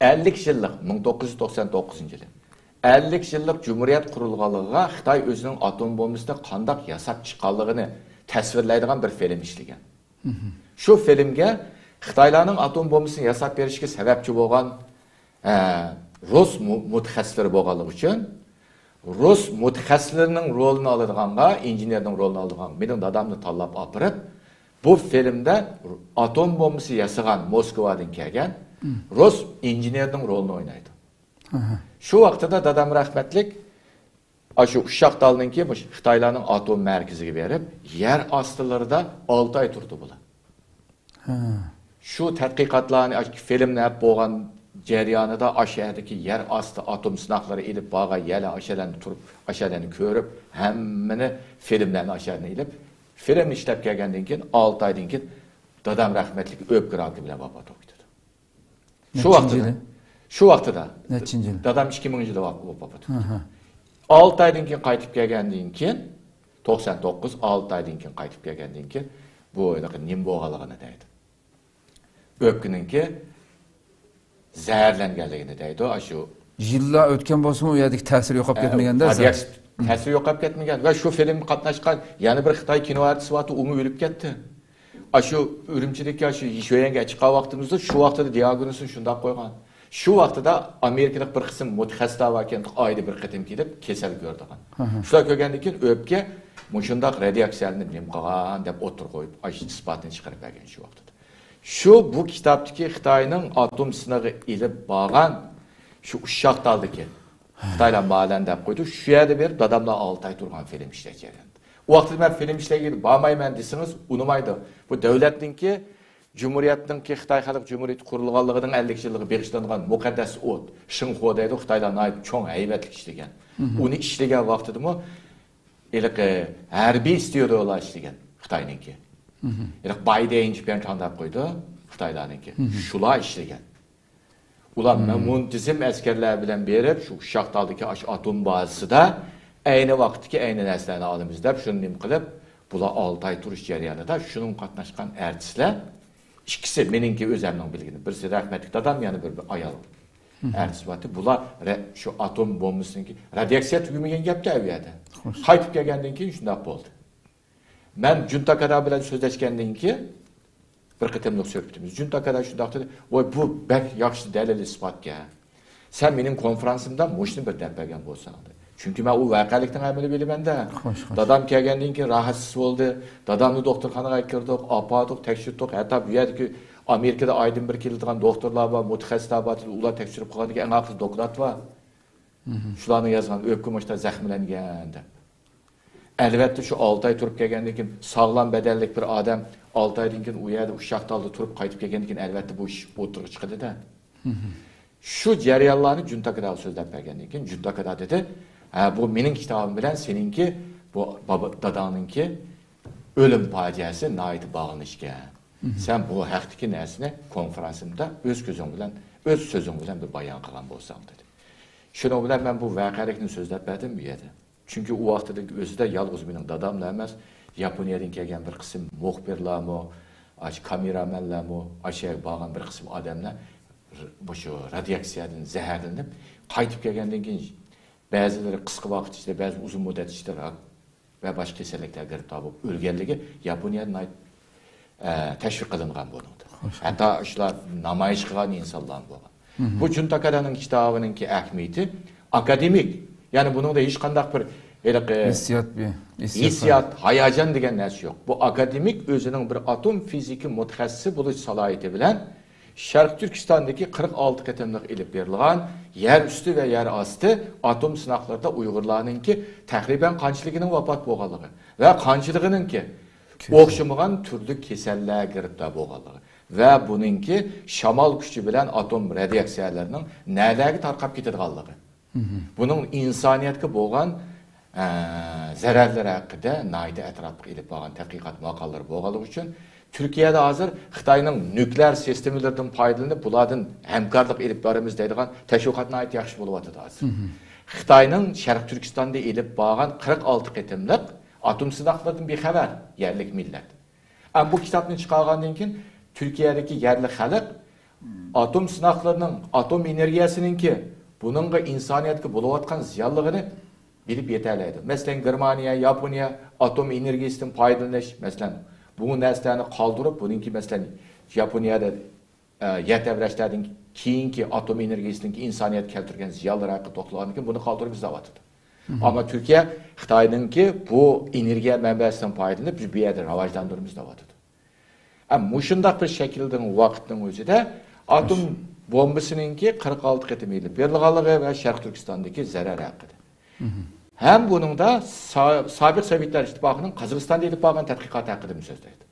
ئەللىك يىللىق، مىڭ توققۇز يۈز توقسان توققۇزىنچى يىلى، ئەللىك يىللىق جۇمھۇرىيەت قۇرۇلغانلىقىغا خىتاي ئۆزىنىڭ ئاتوم بومبىسىنى قانداق ياساپ چىققانلىقىنى تەسۋىرلەيدىغان بىر فىلىم ئىشلىگەن. شۇ فىلىمگە خىتايلارنىڭ ئاتوم بومبىسىنى ياساپ بېرىشىگە سەۋەبچى بولغان، ئە، رۇس مۇ-، مۇتەخەسسىسلىرى بولغانلىقى ئۈچۈن، رۇس مۇتەخەسسىسلىرىنىڭ رولىنى ئالىدىغانغا، ئىنژېنېرنىڭ رولىنى ئالىدىغانغا مېنىڭ دادامنى تاللاپ ئاپىرىپ، بۇ فىلىمدە ئاتوم بومبىسى ياسىغان، موسكۋادىن كەلگەن رۇس ئىنژېنېرنىڭ رولىنى ئوينايدۇ. شۇ ۋاقتىدا دادام رەھمەتلىك ئاشۇ ئۇششاق دالنىڭكى مۇشۇ خىتايلارنىڭ ئاتوم مەركىزىگە بېرىپ، يەر ئاستىلىرىدا ئالتە ئاي تۇردى بۇلار. شۇ تەتقىقاتلارنى، ئاشۇ فىلىمنى ئەپ بولغان جەريانىدا ئاشۇ يەردىكى يەر ئاستى ئاتوم سىناقلىرى ئېلىپ بارغان يەرلەر، ئاشۇ يەرلەرنى تۇرۇپ، ئاشۇ يەرلەرنى كۆرۈپ، ھەممىنى، فىلىملەرنى ئاشۇ يەردىن ئېلىپ، فىلىمنى ئىشلەپ كەلگەندىن كېيىن، ئالتە ئايدىن كېيىن دادام رەھمەتلىك ئۆپكە راكى بىلەن ۋاپات بولۇپ كېتىدۇ. شۇ ۋاقتىدا، شۇ ۋاقتىدا، نەچچىنچى يىلى؟ دادام ئىككى مىڭىنچى يىلى ۋاپ-، ۋاپات بولۇپتۇ. ئالتە ئايدىن كېيىن قايتىپ كەلگەندىن كېيىن، توقسان توققۇز، ئالتە ئايدىن كېيىن قايتىپ كەلگەندىن كېيىن، بۇ ھېلىقى نېمە بولغانلىقىنى دەيدۇ. ئۆپكىنىڭكى زەھەرلەنگەنلىكىنى دەيدۇ، ئاشۇ. يىللار ئۆتكەن بولسىمۇ، ئۇ يەردىكى تەسىرى يوقاپ كەتمىگەندە، رادىياكس-، تەسىرى يوقاپ كەتمىگەن. ۋە شۇ فىلىمغا قاتناشقان يەنە بىر خىتاي كىنو ئارتىسى بارتى، ئۇمۇ ئۆلۈپ كەتتى. ئاشۇ ئۈرۈمچىدىكى ئاشۇ يىشۆيەنگە چىققان ۋاقتىمىزدا شۇ ۋاقتىدا دىئاگنوزىنى شۇنداق قويغان. شۇ ۋاقتىدا ئامېرىكىلىق بىر قىسىم مۇتەخەسسىسلەر باركەن، ئايدا بىر قېتىم كېلىپ كېسەل كۆرىدىغان. شۇلار كۆرگەندىن كېيىن ئۆپكە مۇشۇنداق رادىياكسىيەلىنىپ نېمە قىلغان دەپ ئوتتۇرىغا قويۇپ، ئاشۇ ئىسپاتنى چىقىرىپ بەرگەن شۇ ۋاقتىدا. شۇ بۇ كىتابتىكى خىتاينىڭ ئاتوم سىنىقى ئېلىپ بارغان شۇ ئۇششاق دالدىكى خىتايلار مالەن دەپ قويدى. شۇ يەردە بېرىپ داداملار ئالتە ئاي تۇرغان فىلىم ئىشلەش جەريانىدا. ئۇ ۋاقىتتا مەن فىلىم ئىشلەيگىلى بارمايمەن دېسىڭىز ئۇنىمايدۇ. بۇ دۆلەتنىڭكى، جۇمھۇرىيەتنىڭكى، خىتاي خەلق جۇمھۇرىيىتى قۇرۇلغانلىقىنىڭ ئەللىك يىللىقىغا بېغىشلانغان مۇقەددەس ئوت، شىنخۇا دەيدۇ، خىتايلار ناھايىتى چوڭ ھەيۋەتلىك ئىشلىگەن. ئۇنى ئىشلىگەن ۋاقتىدىمۇ ھېلىقى ھەربىي ستۇدىيولار ئىشلىگەن خىتاينىڭكى. ھېلىقى بايدەينچى پيەنچاڭ دەپ قويدۇ خىتايلارنىڭكى. شۇلار ئىشلىگەن. ئۇلار مۇنتىزىم ئەسكەرلەر بىلەن بېرىپ، شۇ ئۇششاق دالدىكى ئاشۇ ئاتوم بازىسىدا ئەينى ۋاقىتتىكى ئەينى نەرسىلەرنى ئالىمىز دەپ، شۇنى نېمە قىلىپ، بۇلار ئالتە ئاي تۇرۇش جەريانىدا شۇنىڭغا قاتناشقان ئارتىسلار ئىككىسى، مېنىڭكى ئۆزەمنىڭ بىلگىنى، بىرسى رەھمەتلىك دادام، يەنە بىر، بىر ئايال ئارتىس بارتى. بۇلار رە-، شۇ ئاتوم بومبىسىنىڭكى رادىياكسىيە تۈگىمىگەن گەپتە ئۇ يەردە. قايتىپ كەلگەندىن كېيىن شۇنداق بولدى. مەن جۇن تاكادا بىلەن سۆزلەشكەندىن كېيىن، بىر قېتىملىق سۆھبىتىمىز. جۇن تاكادا شۇنداق دېدى، ۋاي، بۇ بەك ياخشى دەلىل ئىسپاتكەن. سەن مېنىڭ كونفرانسىمدا مۇشۇنى بىر دەپ بەرگەن بولساڭ، دېدى. چۈنكى مەن ئۇ ۋەقەلىكنىڭ ھەممىنى بىلىمەن-دە. خوش، خوش. دادام كەلگەندىن كېيىن راھەتسىز بولدى. دادامنى دوختۇرخانىغا ئەكىردۇق، ئاپاردۇق، تەكشۈرتتۇق. ھەتتا بۇ يەردىكى ئامېرىكىدا ئايدىن بىر كېلىدىغان دوختۇرلار بار، مۇتەخەسسىسلەر بار، ئۇلار تەكشۈرۈپ قىلغاندىن كېيىن ئەڭ ئاخىرىدا دوكلات بار. شۇلارنىڭ يازغان، ئۆپكە مۇشتا زەخىملەنگەن دەپ. ئەلۋەتتە، شۇ ئالتە ئاي تۇرۇپ كەلگەندىن كېيىن، ساغلام بەدەنلىك بىر ئادەم ئالتە ئايدىن كېيىن ئۇ يەردە ئۇششاق دالدا تۇرۇپ قايتىپ كەلگەندىن كېيىن، ئەلۋەتتە، بۇ ئىش ئوتتۇرىغا چىقىدۇ-دە. شۇ جەريانلارنى جۇن تاكاداغا سۆزلەپ بەرگەندىن كېيىن، جۇن تاكادا دېدى، ھە، بۇ مېنىڭ كىتابىم بىلەن سېنىڭكى، بۇ بابا، داداڭنىڭكى ئۆلۈم پاجىئەسى ناھايىتى باغلىنىشكەن. سەن بۇ ھەقتىكى نەرسىنى كونفرانسىمدا ئۆز كۆزۈڭ بىلەن، ئۆز سۆزۈڭ بىلەن بىر بايان قىلغان بولساڭ، دېدى. شۇنىڭ بىلەن مەن بۇ ۋەقەلىكنى سۆزلەپ بەردىم بۇ يەردە. چۈنكى ئۇ ۋاقتىدىكى ئۆزىدە يالغۇز مېنىڭ داداملا ئەمەس، ياپونىيەدىن كەلگەن بىر قىسىم مۇخبىرلارمۇ، ئاشۇ كامېرامەنلەرمۇ، ئاشۇ يەرگە بارغان بىر قىسىم ئادەملەر ر-، مۇشۇ رادىياكسىيەدىن زەھەرلىنىپ، قايتىپ كەلگەندىن كېيىن بەزىلىرى قىسقا ۋاقىت ئىچىدە، بەزى ئۇزۇن مۇددەت ئىچىدە راك ۋە باشقا كېسەللىكلەرگە گىرىپتار بولۇپ ئۆلگەنلىكى ياپونىيەدە ناھايىتى، ئە، تەشۋىق قىلىنغان بۇنىڭدا. ھەتتا شۇلار نامايىش قىلغان ئىنسانلارمۇ بولغان. بۇ جۇن تاكادانىڭ كىتابىنىڭكى ئەھمىيىتى ئاكادېمىك. يەنى بۇنىڭدا ھېچقانداق بىر ھېلىقى ھېسسىيات، ھېسسىيات، ھاياجان دېگەن نەرسە يوق. بۇ ئاكادېمىك ئۆزىنىڭ بىر ئاتوم فىزىكا مۇتەخەسسىسى بولۇش سالاھىيىتى بىلەن شەرقىي تۈركىستاندىكى قىرىق ئالتە قېتىملىق ئېلىپ بېرىلغان يەر ئۈستى ۋە يەر ئاستى ئاتوم سىناقلىرىدا ئۇيغۇرلارنىڭكى تەقرىبەن قانچىلىكىنىڭ ۋاپات بولغانلىقى ۋە قانچىلىكىنىڭكى ئوخشىمىغان تۈرلۈك كېسەللەرگە گىرىپتار بولغانلىقى ۋە بۇنىڭكى شامال كۈچى بىلەن ئاتوم رادىياكسىيەلىرىنىڭ نەلەرگە تارقاپ كېتىدىغانلىقى، بۇنىڭ ئىنسانىيەتكە بولغان، ئە، زەرەرلىرى ھەققىدە ناھايىتى ئەتراپلىق ئېلىپ بارغان تەتقىقات ماقالىلىرى بولغانلىقى ئۈچۈن، تۈركىيەدە ھازىر خىتاينىڭ نۇكلېئار سىستېمىلىرىدىن پايدىلىنىپ، بۇلاردىن ھەمكارلىق ئېلىپ بارىمىز دەيدىغان تەشۋىقات ناھايىتى ياخشى بولۇۋاتىدۇ ھازىر. خىتاينىڭ شەرقىي تۈركىستاندا ئېلىپ بارغان قىرىق ئالتە قېتىملىق ئاتوم سىناقلىرىدىن بىخەۋەر يەرلىك مىللەت. ئەمما بۇ كىتابنى چىقارغاندىن كېيىن تۈركىيەدىكى يەرلىك خەلق ئاتوم سىناقلىرىنىڭ، ئاتوم ئېنېرگىيەسىنىڭكى بۇنىڭغا ئىنسانىيەتكە بولۇۋاتقان زىيانلىقىنى بىلىپ يېتەلەيدۇ. مەسىلەن، گېرمانىيە، ياپونىيە ئاتوم ئېنېرگىيەسىدىن پايدىلىنىش، مەسىلەن، بۇ نەرسىلەرنى قالدۇرۇپ، بۇنىڭكى، مەسىلەن، ياپونىيەدە، ئە، يەر تەۋرەشلەردىن كېيىنكى ئاتوم ئېنېرگىيەسىنىڭكى ئىنسانىيەتكە كەلتۈرگەن زىيانلىرى ھەققىدە توختالغاندىن كېيىن بۇنى قالدۇرۇپ ئىزدەۋاتىدۇ. ئەمما تۈركىيە خىتاينىڭكى بۇ ئېنېرگىيە مەنبەسىدىن پايدىلىنىپ، بىز بۇ يەردە راۋاجلاندۇرىمىز دەۋاتىدۇ. ھە، مۇشۇنداق بىر شەكىلدىن ۋاقىتنىڭ ئۆزىدە ئاتوم بومبىسىنىڭكى قىرىق ئالتە قېتىم ئېلىپ بېرىلغانلىقى ۋە شەرقىي تۈركىستاندىكى زەرەر ھەققىدە. ھەم بۇنىڭدا سا-، سابىق سوۋېتلار ئىتتىپاقىنىڭ قازاقىستاندا ئېلىپ بارغان تەتقىقاتى ھەققىدىمۇ سۆزلەيدۇ.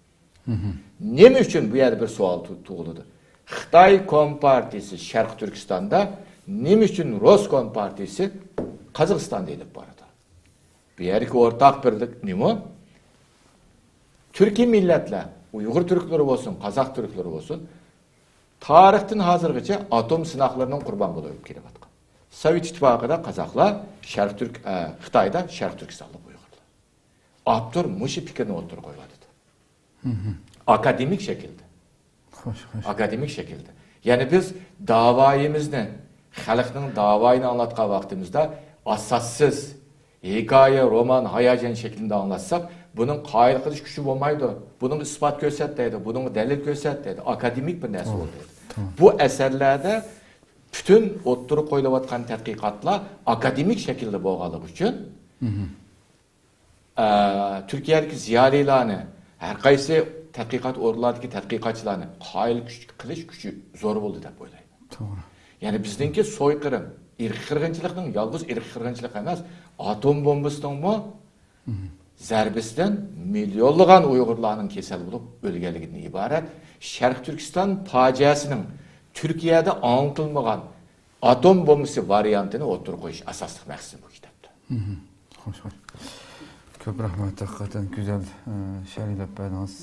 نېمە ئۈچۈن بۇ يەردە بىر سوئال تۇ-، تۇغۇلىدۇ؟ خىتاي كومپارتىيىسى شەرقىي تۈركىستاندا، نېمە ئۈچۈن روسكومپارتىيىسى قازاقىستاندا ئېلىپ بارىدۇ؟ بۇ يەردىكى ئورتاق بىرلىك نېمە؟ تۈركىي مىللەتلەر، ئۇيغۇر تۈركلىرى بولسۇن، قازاق تۈركلىرى بولسۇن، تارىختىن ھازىرغىچە ئاتوم سىناقلىرىنىڭ قۇربان بولۇپ كېلىۋاتقان. سوۋېت ئىتتىپاقىدا قازاقلار، شەرقىي تۈرك، ئە، خىتايدا شەرقىي تۈركىستانلىق ئۇيغۇرلار. ئاپتور مۇشۇ پىكىرنى ئوتتۇرىغا قويۇۋاتىدۇ. ئاكادېمىك شەكىلدە. خوش، خوش. ئاكادېمىك شەكىلدە. يەنى بىز داۋايىمىزنى، خەلقنىڭ داۋايىنى ئاڭلاتقان ۋاقتىمىزدا ئاساسسىز ھېكايە، رومان، ھاياجان شەكلىدە ئاڭلاتساق، بۇنىڭ قايىل قىلىش كۈچى بولمايدۇ. بۇنىڭ ئىسپات كۆرسەت دەيدۇ، بۇنىڭغا دەلىل كۆرسەت دەيدۇ. ئاكادېمىك بىر نەرسە بولدى. بۇ ئەسەرلەردە پۈتۈن ئوتتۇرىغا قويۇلۇۋاتقان تەتقىقاتلار ئاكادېمىك شەكىلدە بولغانلىقى ئۈچۈن، ئە، تۈركىيەدىكى زىيالىيلارنى، ھەر قايسى تەتقىقات ئورۇنلاردىكى تەتقىقاتچىلارنى قايىل كۈچ-، قىلىش كۈچى زور بولدى دەپ ئويلايمەن. توغرا. يەنى بىزنىڭكى سويقىرىم، ئىرقىي قىرغىنچىلىقنىڭ يالغۇز ئىرقىي قىرغىنچىلىق ئەمەس، ئاتوم بومبىسىنىڭمۇ زەربىسىدىن مىليونلىغان ئۇيغۇرلارنىڭ كېسەل بولۇپ ئۆلگەنلىكىدىن ئىبارەت شەرقىي تۈركىستان پاجىئەسىنىڭ تۈركىيەدە ئاڭلىتىلمىغان ئاتوم بومبىسى ۋارىيانتىنى ئوتتۇرىغا قويۇش ئاساسلىق مەقسىتىم بۇ كىتابتا. خوش، خوش. كۆپ رەھمەت، ھەقىقەتەن گۈزەل، ئە، شەرھلەپ بەردىڭىز.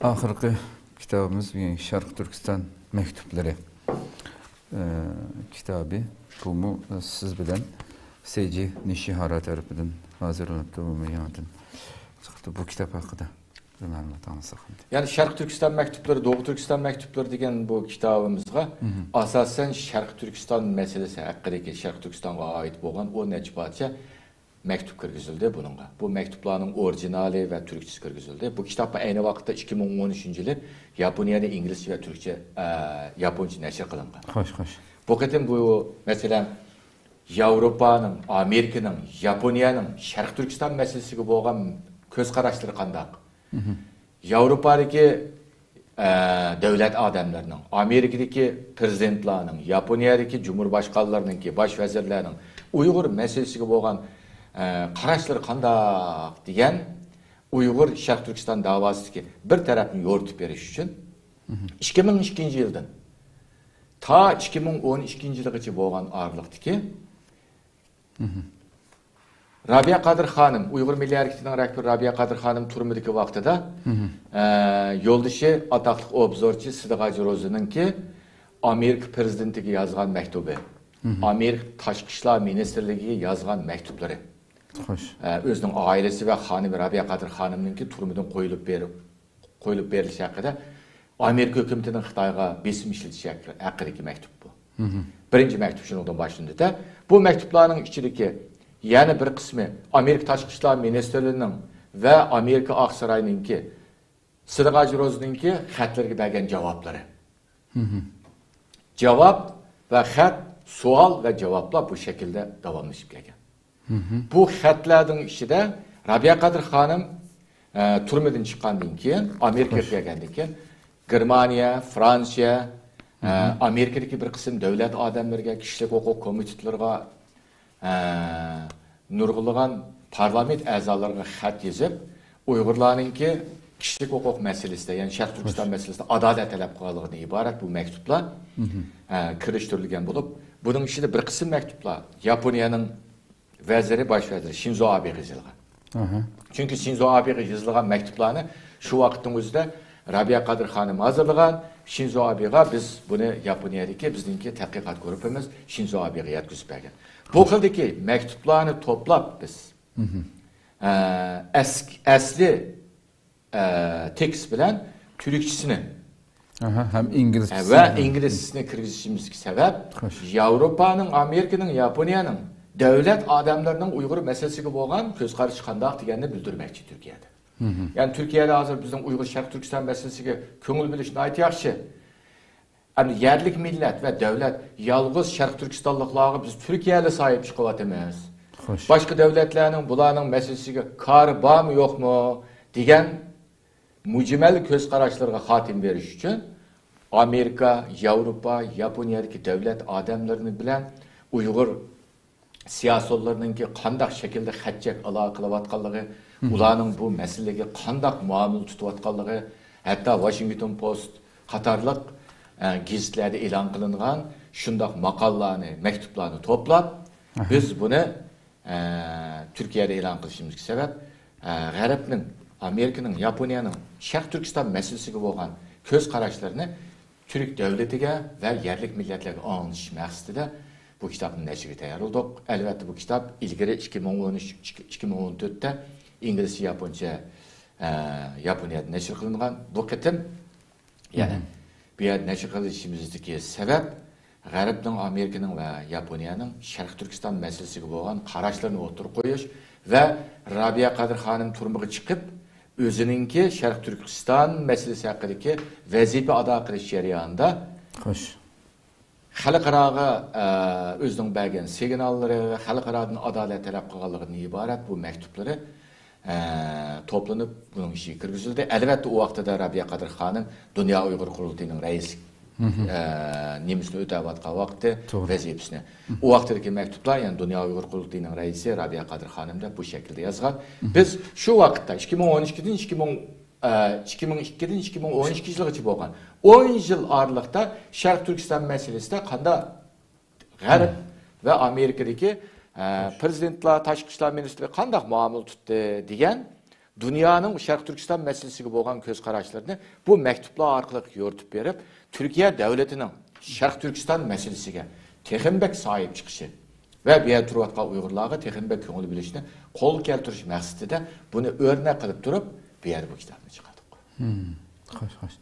ئاخىرقى كىتابىمىز بۈگۈن شەرقىي تۈركىستان مەكتۇپلىرى، ئە، كىتابى. بۇمۇ سىز بىلەن سېيجى نىشىھارا تەرىپىدىن ھازىرلىنىپتۇ. بۇمۇ يېڭىدىن چىقىپتۇ. بۇ كىتاب ھەققىدە بىر مەلۇمات ئاڭلىساق ئەمدى. يەنى شەرقىي تۈركىستان مەكتۇپلىرى، دوغۇ تۈركىستان مەكتۇپلىرى دېگەن بۇ كىتابىمىزغا ئاساسەن شەرقىي تۈركىستان مەسىلىسى ھەققىدىكى، شەرقىي تۈركىستانغا ئائىت بولغان ئون نەچچە پارچە مەكتۇپ كىرگۈزۈلدى بۇنىڭغا. بۇ مەكتۇپلارنىڭ ئورىگىنالى ۋە تۈركچىسى كىرگۈزۈلدى. بۇ كىتاب ئەينى ۋاقىتتا ئىككى مىڭ ئون ئۈچىنچى يىلى ياپونىيەدە ئىنگلىزچە ۋە تۈركچە، ئە، ياپونچە نەشر قىلىنغان. خوش، خوش. بۇ قېتىم بۇ، مەسىلەن، ياۋروپانىڭ، ئامېرىكىنىڭ، ياپونىيەنىڭ شەرقىي تۈركىستان مەسىلىسىگە بولغان كۆز قاراشلىرى قانداق؟ ياۋروپادىكى، ئە، دۆلەت ئادەملىرىنىڭ، ئامېرىكىدىكى پرېزىدېنتلارنىڭ، ياپونىيەدىكى جۇمھۇر باشقانلىرىنىڭكى، باش ۋەزىرلەرنىڭ ئۇيغۇر مەسىلىسىگە بولغان، ئە، قاراشلىرى قانداق دېگەن ئۇيغۇر شەرقىي تۈركىستان داۋاسىدىكى بىر تەرەپنى يورۇتۇپ بېرىش ئۈچۈن ئىككى مىڭ ئىككىنچى يىلدىن تا ئىككى مىڭ ئون ئىككىنچى يىلغىچە بولغان ئارىلىقتىكى رابىيە قادىر خانىم، ئۇيغۇر مىللىي ھەرىكىتىنىڭ رەھبىرى رابىيە قادىر خانىم تۈرمىدىكى ۋاقتىدا، ئە، يولدىشى ئاتاقلىق ئوبزورچى سىدىق ھاجى روزىنىڭكى ئامېرىكا پرېزىدېنتىگە يازغان مەكتۇبى، ئامېرىكا تاشقى ئىشلار مىنىستىرلىكىگە يازغان مەكتۇپلىرى. خوش. ئە، ئۆزىنىڭ ئائىلىسى ۋە خانىمى رابىيە قادىر خانىمنىڭكى تۈرمىدىن قويۇلۇپ بېرىپ، قويۇلۇپ بېرىلىشى ھەققىدە ئامېرىكا ھۆكۈمىتىنىڭ خىتايغا بېسىم ئىشلىتىشى ھەققىدىكى مەكتۇپ بۇ. بىرىنچى مەكتۇپ شۇنىڭدىن باشلىنىدۇ. بۇ مەكتۇپلارنىڭ ئىچىدىكى يەنە بىر قىسمى ئامېرىكا تاشقى ئىشلار مىنىستىرلىرىنىڭ ۋە ئامېرىكا ئاقساراينىڭكى، سىدىق ھاجى روزىنىڭكى خەتلىرىگە بەرگەن جاۋابلىرى. جاۋاب ۋە خەت، سوئال ۋە جاۋابلار بۇ شەكىلدە داۋاملىشىپ كەلگەن. بۇ خەتلەرنىڭ ئىچىدە رابىيە قادىر خانىم، ئە، تۈرمىدىن چىققاندىن كېيىن، ئامېرىكىغا كەلگەندىن كېيىن، گېرمانىيە، فرانسىيە، ئە، ئامېرىكىدىكى بىر قىسىم دۆلەت ئادەملىرىگە، كىشىلىك ھوقۇق كومىتېتلىرىغا، ئە، نۇرغۇنلىغان پارلامېنت ئەزالىرىغا خەت يېزىپ، ئۇيغۇرلارنىڭكى كىشىلىك ھوقۇق مەسىلىسىدە، يەنى شەرقىي تۈركىستان مەسىلىسىدە ئادالەت تەلەپ قىلغانلىقىدىن ئىبارەت بۇ مەكتۇپلار، ئە، كىرىشتۈرۈلگەن بولۇپ، بۇنىڭ ئىچىدە بىر قىسىم مەكتۇپلار ياپونىيەنىڭ ۋەزىرى، باش ۋەزىرى شىنزو ئابېغا يېزىلغان. ئاھا. چۈنكى شىنزو ئابېغا يېزىلغان مەكتۇپلارنى شۇ ۋاقىتنىڭ ئۆزىدە رابىيە قادىر خانىم ھازىرلىغان، شىنزو ئابېغا بىز بۇنى ياپونىيەدىكى بىزنىڭكى تەتقىقات گۇرۇپپىمىز شىنزو ئابېغا يەتكۈزۈپ بەرگەن. بۇ خىلدىكى مەكتۇپلارنى توپلاپ بىز، ئە، ئەس-، ئەسلى ئە، تېكىست بىلەن تۈركچىسىنى، ئاھا، ھەم ئىنگلىزچىسىنى، ۋە ئىنگلىزچىسىنى كىرگۈزۈشىمىزگە سەۋەب، خوش، ياۋروپانىڭ، ئامېرىكىنىڭ، ياپونىيەنىڭ دۆلەت ئادەملىرىنىڭ ئۇيغۇر مەسىلىسىگە بولغان كۆز قارىشى قانداق دېگەننى بىلدۈرمەكچى تۈركىيەدە. يەنى تۈركىيەدە ھازىر بىزنىڭ ئۇيغۇر شەرقىي تۈركىستان مەسىلىسىگە كۆڭۈل بۆلۈش ناھايىتى ياخشى. ئەمدى يەرلىك مىللەت ۋە دۆلەت يالغۇز شەرقىي تۈركىستانلىقلارغا بىز تۈركىيەلەر ساھىب چىقىۋاتىمىز. خوش. باشقا دۆلەتلەرنىڭ بۇلارنىڭ مەسىلىسىگە كارى بارمۇ يوقمۇ دېگەن مۇجمەل كۆز قاراشلىرىغا خاتىمە بېرىش ئۈچۈن ئامېرىكا، ياۋروپا، ياپونىيەدىكى دۆلەت ئادەملىرىنى بىلەن ئۇيغۇر سىياسىيونلىرىنىڭكى قانداق شەكىلدە خەت-چەك ئالاقە قىلىۋاتقانلىقى، ئۇلارنىڭ بۇ مەسىلىگە قانداق مۇئامىلە تۇتۇۋاتقانلىقى، ھەتتا ۋاشىنگتون پوست قاتارلىق، ئە، گېزىتلەردە ئېلان قىلىنغان شۇنداق ماقالىلارنى، مەكتۇپلارنى توپلاپ، ئاھا، بىز بۇنى، ئە، تۈركىيەدە ئېلان قىلىشىمىزغا سەۋەب، ئە، غەربنىڭ، ئامېرىكىنىڭ، ياپونىيەنىڭ شەرقىي تۈركىستان مەسىلىسىگە بولغان كۆز قاراشلىرىنى تۈرك دۆلىتىگە ۋە يەرلىك مىللەتلەرگە ئاڭلىتىش مەقسىتىدە بۇ كىتابنى نەشرگە تەييارلىدۇق. ئەلۋەتتە، بۇ كىتاب ئىلگىرى ئىككى مىڭ ئون ئۈچ، ئىككى مىڭ ئون تۆتتە ئىنگلىزچە، ياپونچە، ئە، ياپونىيەدە نەشر قىلىنغان. بۇ قېتىم يەنە بۇ يەردە نەشر قىلىشىمىزدىكى سەۋەب، غەربنىڭ، ئامېرىكىنىڭ ۋە ياپونىيەنىڭ شەرقىي تۈركىستان مەسىلىسىگە بولغان قاراشلىرىنى ئوتتۇرىغا قويۇش ۋە رابىيە قادىر خانىم تۈرمىگە چىقىپ، ئۆزىنىڭكى شەرقىي تۈركىستان مەسىلىسى ھەققىدىكى ۋەزىپە ئادا قىلىش جەريانىدا، خوش، خەلقئاراغا، ئە، ئۆزىنىڭ بەرگەن سىگناللىرى ۋە خەلقئارادىن ئادالەت تەلەپ قىلغانلىقىدىن ئىبارەت بۇ مەكتۇپلىرى، ئە، توپلىنىپ، بۇنىڭ ئىچىگە كىرگۈزۈلدى. ئەلۋەتتە، ئۇ ۋاقتىدا رابىيە قادىر خانىم دۇنيا ئۇيغۇر قۇرۇلتىيىنىڭ رەئىسلىك، ئە، نېمىسىنى ئۆتەۋاتقان ۋاقتى، توغرا، ۋەزىپىسىنى. ئۇ ۋاقتىدىكى مەكتۇپلار، يەنى دۇنيا ئۇيغۇر قۇرۇلتىيىنىڭ رەئىسى رابىيە قادىر خانىم دەپ بۇ شەكىلدە يازغان. بىز شۇ ۋاقىتتا، ئىككى مىڭ ئون ئىككىدىن ئىككى مىڭ، ئىككى مىڭ ئىككىدىن ئىككى مىڭ ئون ئىككى يىلغىچە بولغان ئون يىل ئارىلىقتا شەرقىي تۈركىستان مەسىلىسىدە قانداق غەرب ۋە ئامېرىكىدىكى، ئە، پىرېزىدېنتلار، تاشقى ئىشلار مىنىستىرى قانداق مۇئامىلە تۇتتى دېگەن دۇنيانىڭ شەرقىي تۈركىستان مەسىلىسىگە بولغان كۆز قاراشلىرىنى بۇ مەكتۇپلار ئارقىلىق يورۇتۇپ بېرىپ، تۈركىيە دۆلىتىنىڭ شەرقىي تۈركىستان مەسىلىسىگە تېخىمۇ بەك ساھىب چىقىشى ۋە بۇ يەردە تۇرۇۋاتقان ئۇيغۇرلارغا تېخىمۇ بەك كۆڭۈل بۆلۈشنى قولغا كەلتۈرۈش مەقسىتىدە بۇنى ئۆرنەك قىلىپ تۇرۇپ، بۇ يەردە بۇ كىتابنى چىقاردۇق. خوش، خوش.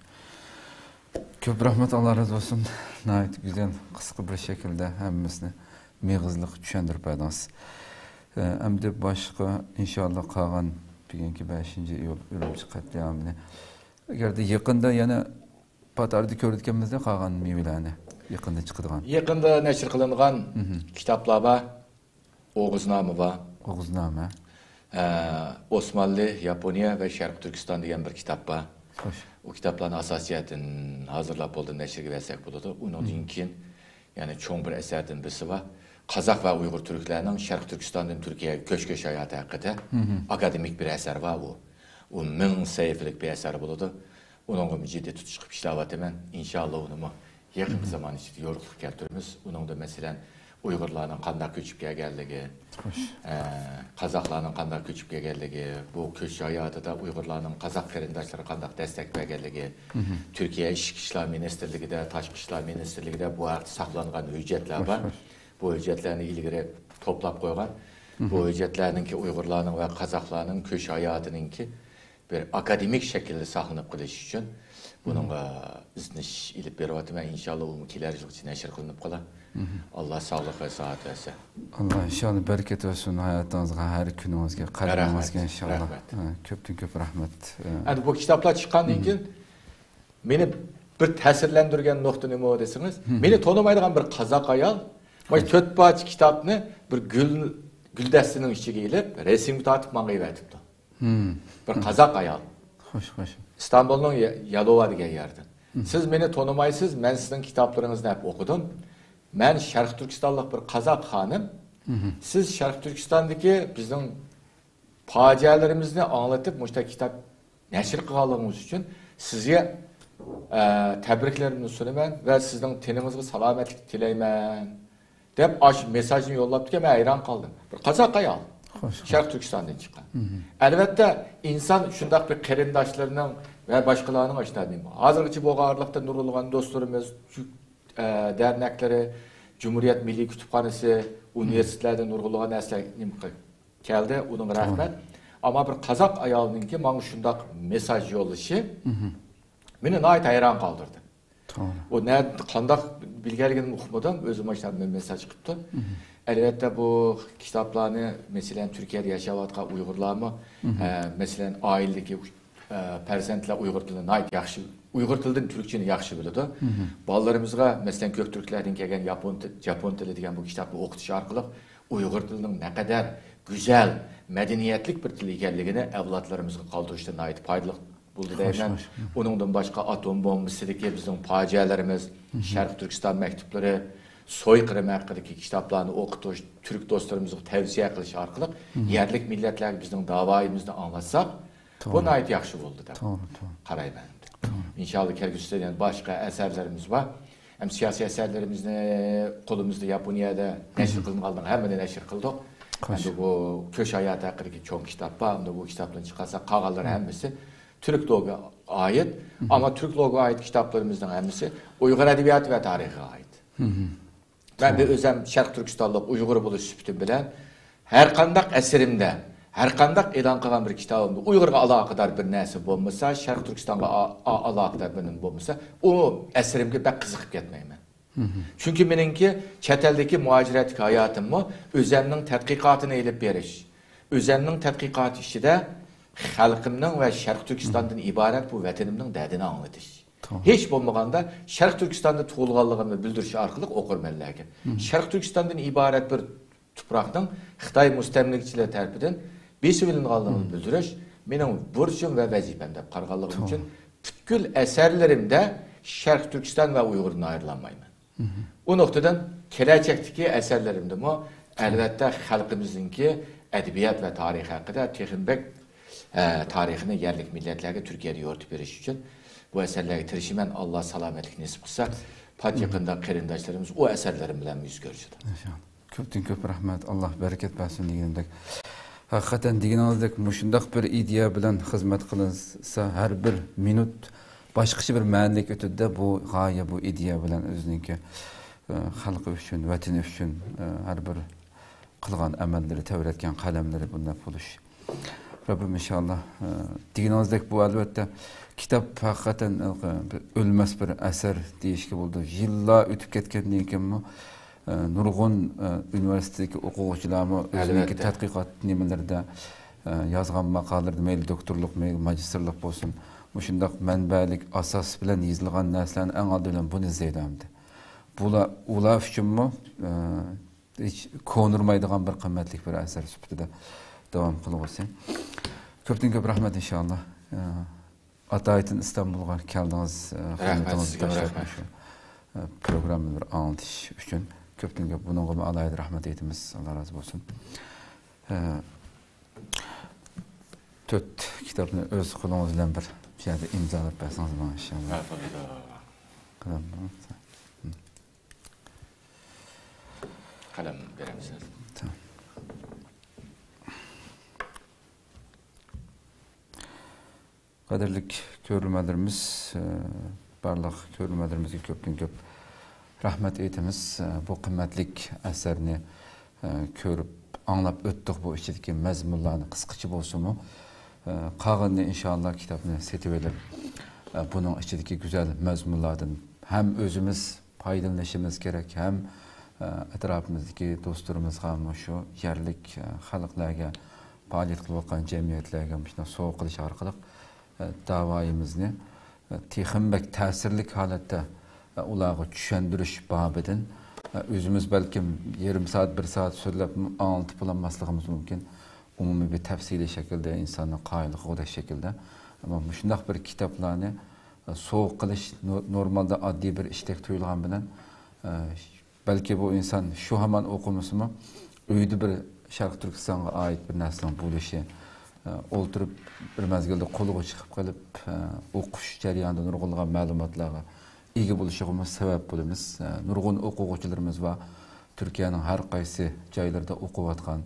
كۆپ رەھمەت، ئاللا رازى بولسۇن. ناھايىتى گۈزەل، قىسقا بىر شەكىلدە ھەممىسىنى مېغىزلىق چۈشەندۈرۈپ بەردىڭىز. ئە، ئەمدى باشقا، ئىنشاللا، قالغان بۈگۈنكى بەشىنچى ئىيۇل ئۈرۈمچى قەتلىئامىنى، ئەگەردە يېقىندا يەنە پات ئارىدا كۆرىدىكەنمىز-دە، قالغان مېۋىلەرنى يېقىندا چىقىدىغان. يېقىندا نەشر قىلىنغان كىتابلار بار. ئوغۇزنامە بار. ئوغۇزنامە. ئە، ئوسمانلى، ياپونىيە ۋە شەرقىي تۈركىستان دېگەن بىر كىتاب بار. خوش. ئۇ كىتابلارنى ئاساسىي جەھەتتىن ھازىرلاپ بولدى، نەشرگە بەرسەك بولىدۇ. ئۇنىڭدىن كېيىن يەنە چوڭ بىر ئەسەردىن بىرسى بار. قازاق ۋە ئۇيغۇر تۈركلەرنىڭ شەرقىي تۈركىستاندىن تۈركىيەگە كۆچ-كۆچ ھاياتى ھەققىدە ئاكادېمىك بىر ئەسەر بار ئۇ. ئۇ مىڭ سەھىپىلىك بىر ئەسەر بولىدۇ. ئۇنىڭغىمۇ جىددىي تۇتۇش قىلىپ ئىشلەۋاتىمەن. ئىنشاللا ئۇنىمۇ يېقىن زامان ئىچىدە يورۇقلۇققا كەلتۈرىمىز. ئۇنىڭدا، مەسىلەن، ئۇيغۇرلارنىڭ قانداق كۆچۈپ كەلگەنلىكى، خوش، ئە، قازاقلارنىڭ قانداق كۆچۈپ كەلگەنلىكى، بۇ كۆچۈش ھاياتىدا ئۇيغۇرلارنىڭ قازاق قېرىنداشلىرىغا قانداق دەستەك بەرگەنلىكى، تۈركىيە ئىچكى ئىشلار مىنىستىرلىكىدە، تاشقى ئىشلار مىنىستىرلىكىدە بۇ ھەقتە ساقلانغان ھۆججەتلەر بار. خوش. بۇ ھۆججەتلەرنى ئىلگىرى توپلاپ قويغان. بۇ ھۆججەتلەرنىڭكى ئۇيغۇرلارنىڭ ۋە قازاقلارنىڭ كۆچۈش ھاياتىنىڭكى بىر ئاكادېمىك شەكىلدە ساقلىنىپ قېلىشى ئۈچۈن بۇنىڭغا ئىزدىنىش ئېلىپ بېرىۋاتىمەن. ئىنشاللا ئۇمۇ كېلەر يىلغىچە نەشر قىلىنىپ قالا. ئاللا ساغلىق ۋە سائەت بەرسە. ئاللا ئىنشاللا بەرىكەت بەرسۇن ھاياتىڭىزغا، ھەر كۈنىڭىزگە، قەدىمىڭىزگە ئىنشاللا. رەھمەت. ھە، كۆپتىن كۆپ رەھمەت. ئەمدى بۇ كىتابلار چىققاندىن كېيىن مېنى بىر تەسىرلەندۈرگەن نۇقتا نېمە دېسىڭىز، مېنى تونۇمايدىغان بىر قازاق ئايال مانا تۆت پارچە كىتابنى بىر گۈل گۈلدەستىنىڭ ئىچىگە ئېلىپ، رەسىمگە تارتىپ ماڭا ئەۋەتىپتۇ. بىر قازاق ئايال. خوش، خوش. ئىستانبۇلنىڭ يا-، يالوۋا دېگەن يەردىن. سىز مېنى تونۇمايسىز، مەن سىزنىڭ كىتابلىرىڭىزنى ھەپ ئوقۇدۇم. مەن شەرقىي تۈركىستانلىق بىر قازاق خانىم. سىز شەرقىي تۈركىستاندىكى بىزنىڭ پاجىئەلىرىمىزنى ئاڭلىتىپ، مۇشۇنداق كىتاب نەشر قىلغانلىقىڭىز ئۈچۈن سىزگە، ئە، تەبرىكلىرىمنى سۇنىمەن ۋە سىزنىڭ تېنىڭىزغا سالامەتلىك تىلەيمەن، دەپ ئاشۇ مېساژنى يوللاپتىكەن. مەن ھەيران قالدىم. بىر قازاق ئايال. خوش. شەرقىي تۈركىستاندىن چىققان. ئەلۋەتتە، ئىنسان شۇنداق بىر قېرىنداشلىرىنىڭ ۋە باشقىلارنىڭ ئاشۇنداق نېمە، ھازىرغىچە بولغان ئارىلىقتا نۇرغۇنلىغان دوستلىرىمىز، ئە، دەرنەكلىرى، جۇمھۇرىيەت مىللىي كۇتۇپخانىسى، ئۇنىۋېرسىتېتلەردە نۇرغۇنلىغان نەرسىلەر نېمە قىل-، كەلدى، ئۇنىڭغا رەھمەت. ئەمما بىر قازاق ئايالنىڭكى ماڭا شۇنداق مېساژ يوللىشى مېنى ناھايىتى ھەيران قالدۇردى. توغرا. ئۇ نەدە، قانداق بىلگەنلىكىنى ئۇقمىدىم، ئۆزى مانا شۇنداق مېساژ قىپتۇ. ئەلۋەتتە، بۇ كىتابلارنى، مەسىلەن، تۈركىيەدە ياشاۋاتقان ئۇيغۇرلارمۇ، ئە، مەسىلەن، ئائىلىدىكى ئە، پەرزەنتلەر ئۇيغۇر تىلىنى ناھايىتى ياخشى، ئۇيغۇر تىلىدىن تۈركچىنى ياخشى بىلىدۇ. بالىلىرىمىزغا، مەسىلەن، كۆك تۈركلەردىن كەلگەن ياپون تى-، جاپون تىلى دېگەن بۇ كىتابنى ئوقۇتۇش ئارقىلىق ئۇيغۇر تىلىنىڭ نەقەدەر گۈزەل، مەدەنىيەتلىك بىر تىل ئىكەنلىكىنى ئەۋلادلىرىمىزغا قالدۇرۇشتا ناھايىتى پايدىلىق بولدى دەيمەن. ئۇنىڭدىن باشقا، ئاتوم بومبىسىدىكى بىزنىڭ پاجىئەلىرىمىز، شەرقىي تۈركىستان مەكتۇپلىرى، سويقىرىم ھەققىدىكى كىتابلارنى ئوقۇتۇش، تۈرك دوستلىرىمىزغا تەۋسىيە قىلىش ئارقىلىق يەرلىك مىللەتلەرگە بىزنىڭ داۋايىمىزنى ئاڭلاتساق، بۇ ناھايىتى ياخشى بولدى دەپ قارايمەن. ئىنشاللا، كەلگۈسىدە يەنە باشقا ئەسەرلىرىمىز بار. ھەم سىياسىي ئەسەرلىرىمىزنى قولىمىزدا ياپونىيەدە نەشر قىلىنغانلىرىنىڭ ھەممىنى نەشر قىلدۇق. ئەمدى بۇ كۆچ ھاياتى ھەققىدىكى چوڭ كىتاب بار. ئەمدى بۇ كىتابتىن چىقارساق، قالغانلىرى ھەممىسى تۈرك لوگىغا ئائىت. ئەمما تۈرك لوگىغا ئائىت كىتابلىرىمىزنىڭ ھەممىسى ئۇيغۇر ئەدەبىياتى ۋە تارىخىغا ئائىت. مەن بىر ئۆزەم شەرقىي تۈركىستانلىق ئۇيغۇر بولۇش سۈپىتىم بىلەن ھەر قانداق ئەسىرىمدە، ھەر قانداق ئېلان قىلغان بىر كىتابىمدا ئۇيغۇرغا ئالاقىدار بىر نەرسە بولمىسا، شەرقىي تۈركىستانغا ئا-، ئا-، ئالاقىدار بىر نېمە بولمىسا، ئۇ ئەسىرىمگە بەك قىزىقىپ كەتمەيمەن. چۈنكى مېنىڭكى چەت ئەلدىكى مۇھاجىرەتتىكى ھاياتىممۇ ئۆزەمنىڭ تەتقىقاتىنى ئېلىپ بېرىش، ئۆزەمنىڭ تەتقىقاتى ئىچىدە خەلقىمنىڭ ۋە شەرقىي تۈركىستاندىن ئىبارەت بۇ ۋەتىنىمنىڭ دەردىنى ئاڭلىتىش. توغرا. ھېچ بولمىغاندا شەرقىي تۈركىستاندا تۇغۇلغانلىقىمنى بىلدۈرۈش ئارقىلىق ئوقۇرمەنلەرگە، شەرقىي تۈركىستاندىن ئىبارەت بىر تۇپراقنىڭ خىتاي مۇستەملىكىچىلىرى تەرىپىدىن بېسىۋېلىنغانلىقىنى بىلدۈرۈش مېنىڭ بۇرچۇم ۋە ۋەزىپەم دەپ قارىغانلىقىم ئۈچۈن پۈتكۈل ئەسەرلىرىمدە شەرقىي تۈركىستان ۋە ئۇيغۇردىن ئايرىلالمايمەن. ئۇ نۇقتىدىن كېلەچەكتىكى ئەسەرلىرىمدىمۇ، ئەلۋەتتە، خەلقىمىزنىڭكى ئەدەبىيات ۋە تارىخى ھەققىدە تېخىمۇ بەك، ئە، تارىخىنى يەرلىك مىللەتلەرگە تۈركىيەدە يورۇتۇپ بېرىش ئۈچۈن بۇ ئەسەرلەرگە تىرىشىمەن. ئاللا سالامەتلىك نېسىپ قىلسا، پات يېقىندا قېرىنداشلىرىمىز ئۇ ئەسەرلىرىم بىلەن يۈز كۆرۈشىدۇ. ئىنشاللا. كۆپتىن كۆپ رەھمەت. ئاللا بەرىكەت بەرسۇن دېگىنىمدەك. ھەقىقەتەن دېگىنىڭىزدەك مۇشۇنداق بىر ئىدىيە بىلەن خىزمەت قىلىنسا، ھەر بىر مىنۇت باشقىچە بىر مەنىلىك ئۆتىدۇ-دە، بۇ غايە، بۇ ئىدىيە بىلەن ئۆزىنىڭكى، ئە، خەلقى ئۈچۈن، ۋەتىنى ئۈچۈن، ئە، ھەر بىر قىلغان ئەمەللىرى، تەۋرەتكەن قەلەملىرى بۇنداق بولۇش. رەببىم ئىنشاللا، ئە، دېگىنىڭىزدەك بۇ ئەلۋەتتە كىتاب ھەقىقەتەن، ئە، بىر ئۆلمەس بىر ئەسەر دېيىشكە بولىدۇ. يىللار ئۆتۈپ كەتكەندىن كېيىنمۇ، ئە، نۇرغۇن، ئە، ئۇنىۋېرسىتېتتىكى ئوقۇغۇچىلارمۇ ئۆزىنىڭكى ئەلۋەتتە. تەتقىقات نېمىلىرىدە، ئە، يازغان ماقالىلىرىدە مەيلى دوكتورلۇق، مەيلى ماگىستىرلىق بولسۇن، مۇشۇنداق مەنبەلىك ئاساس بىلەن يېزىلغان نەرسىلەرنى ئەڭ ئالدى بىلەن بۇنى ئىزدەيدۇ ئەمدى. بۇلار، ئۇلار ئۈچۈنمۇ، ئە، ھېچ كونىرىمايدىغان بىر قىممەتلىك بىر ئەسەر سۈپىتىدە داۋام قىلغۇسى. كۆپتىن كۆپ رەھمەت ئىنشاللا. ئاتايىتىن ئىستانبۇلغا كەلدىڭىز، رەھمەت خىزمىتىڭىزنى سىزگە، تاشلاپ رەھمەت. مۇشۇ پروگراممىنى بىر ئاڭلىتىش ئۈچۈن. كۆپتىن كۆپ بۇنىڭغىمۇ ئالاھىدە رەھمەت ئېيتىمىز. ئاللا رازى بولسۇن. تۆت كىتابنى ئۆز قولىڭىز بىلەن بىر يەردە ئىمزالاپ بەرسىڭىز ماڭا ئىنشاللا. قەلەم بېرەمسىز؟ تامام. قەدىرلىك كۆرۈرمەنلىرىمىز، ئە، بارلىق كۆرۈرمەنلىرىمىزگە كۆپتىن كۆپ رەھمەت ئېيتىمىز. ئە، بۇ قىممەتلىك ئەسەرنى، ئە، كۆرۈپ، ئاڭلاپ ئۆتتۇق بۇ ئىچىدىكى مەزمۇنلارنى قىسقىچە بولسىمۇ. ئە، قالغىنىنى ئىنشاللا كىتابنى سېتىۋېلىپ، ئە، بۇنىڭ ئىچىدىكى گۈزەل مەزمۇنلاردىن ھەم ئۆزىمىز پايدىلىنىشىمىز كېرەك، ھەم، ئە، ئەتراپىمىزدىكى دوستلىرىمىزغا، مۇشۇ يەرلىك، ئە، خەلقلەرگە، پائالىيەت قىلىۋاتقان جەمئىيەتلەرگە مۇشۇنداق سوۋغا قىلىش ئارقىلىق، ئە، داۋايىمىزنى، ئە، تېخىمۇ بەك تەسىرلىك ھالەتتە، ئە، ئۇلارغا چۈشەندۈرۈش بابىدىن، ئۆزىمىز بەلكىم يېرىم سائەت، بىر سائەت سۆزلەپ ئاڭلىتىپ بولالماسلىقىمىز مۇمكىن. ئومۇمىي بىر تەپسىلىي شەكىلدە، ئىنساننى قايىل قىلغۇدەك شەكىلدە. ئەمما مۇشۇنداق بىر كىتابلارنى، ئە، سوۋغا قىلىش نو-، نورمالدا ئاددىي بىر ئىشتەك تۇيۇلغان بىلەن، ئە، بەلكى بۇ ئىنسان شۇ ھامان ئوقۇمىسىمۇ، ئۆيدە بىر شەرقىي تۈركىستانغا ئائىت بىر نەرسىنىڭ بولۇشى، ئە، ئولتۇرۇپ بىر مەزگىلدە قولىغا چىقىپ قېلىپ، ئە، ئوقۇش جەريانىدا نۇرغۇنلىغان مەلۇماتلارغا ئىگە بولۇشىغىمۇ سەۋەب بولىمىز. ئە، نۇرغۇن ئوقۇغۇچىلىرىمىز بار. تۈركىيەنىڭ ھەر قايسى جايلىرىدا ئوقۇۋاتقان،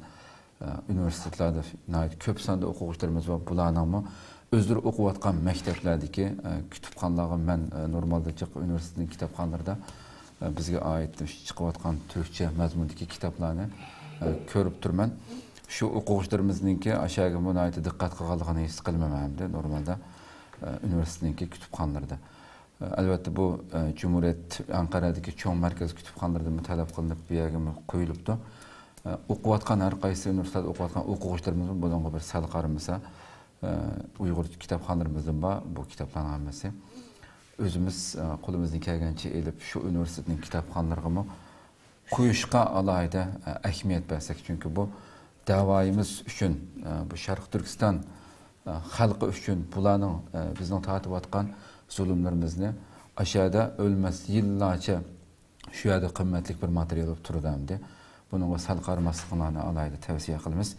ئە، ئۇنىۋېرسىتېتلاردا ناھايىتى كۆپ ساندا ئوقۇغۇچىلىرىمىز بار. بۇلارنىڭمۇ ئۆزلىرى ئوقۇۋاتقان مەكتەپلەردىكى، ئە، كۇتۇپخانىلارغا مەن، ئە، نورمالدا جىق ئۇنىۋېرسىتېتنىڭ كىتابخانىلىرىدا، ئە، بىزگە ئائىت چىقىۋاتقان تۈركچە مەزمۇندىكى كىتابلارنى، ئە، كۆرۈپ تۇرىمەن. شۇ ئوقۇغۇچىلىرىمىزنىڭكى ئاشۇ يەرگىمۇ ناھايىتى دىققەت قىلغانلىقىنى ھېس قىلىمەن ئەمدى نورمالدا، ئە، ئۇنىۋېرسىتېتنىڭكى كۇتۇپخانىلىرىدا. ئە، ئەلۋەتتە، بۇ، ئە، جۇمھۇرىيەت ئەنقەرەدىكى چوڭ مەركەز كۇتۇپخانىلىرىدىنمۇ تەلەپ قىلىنىپ، بۇ يەرگىمۇ قويۇلۇپتۇ. ئە، ئوقۇۋاتقان، ھەر قايسى ئۇنىۋېرسىتېتتا ئوقۇۋاتقان ئوقۇغۇچىلىرىمىزمۇ بۇنىڭغا بىر سەل قارىمىسا، ئە، ئۇيغۇر كىتابخانىلىرىمىزدىن بار بۇ كىتابلارنىڭ ھەممىسى. ئۆزىمىز، ئە، قولىمىزدىن كەلگەنچە ئېلىپ، شۇ ئۇنىۋېرسىتېتنىڭ كىتابخانىلىرىغىمۇ قويۇشقا ئالاھىدە، ئە، ئەھمىيەت بەرسەك، چۈنكى بۇ دەۋايىمىز ئۈچۈن، ئە، بۇ شەرقىي تۈركىستان، ئە، خەلقى ئۈچۈن بۇلارنىڭ، ئە، بىزنىڭ تارتىۋاتقان زۇلۇملىرىمىزنى ئاشۇ يەردە ئۆلمەس يىللارچە شۇ يەردە قىممەتلىك بىر ماتېرىيال بولۇپ تۇرىدۇ ئەمدى. بۇنىڭغا سەل قارىماسلىقىڭلارنى ئالاھىدە تەۋسىيە قىلىمىز.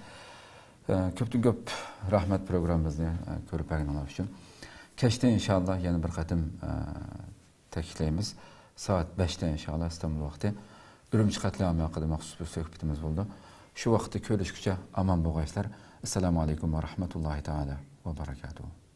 ئە، كۆپتىن كۆپ رەھمەت پروگراممىمىزنى، ئە، كۆرۈپ بەرگىنىڭلار ئۈچۈن. كەچتە ئىنشاللا يەنە بىر قېتىم، ئە، تەكىتلەيمىز. سائەت بەشتە ئىنشاللا ئىستانبۇل ۋاقتى ئۈرۈمچى قەتلىئامى ھەققىدە مەخسۇس بىر سۆھبىتىمىز بولىدۇ. شۇ ۋاقىتتا كۆرۈشكۈچە ئامان بولغايسىلەر. ئەسسالامۇ ئەلەيكۇم ۋە رەھمەتۇللاھى تائالا ۋە بەرەكاتۇھۇ.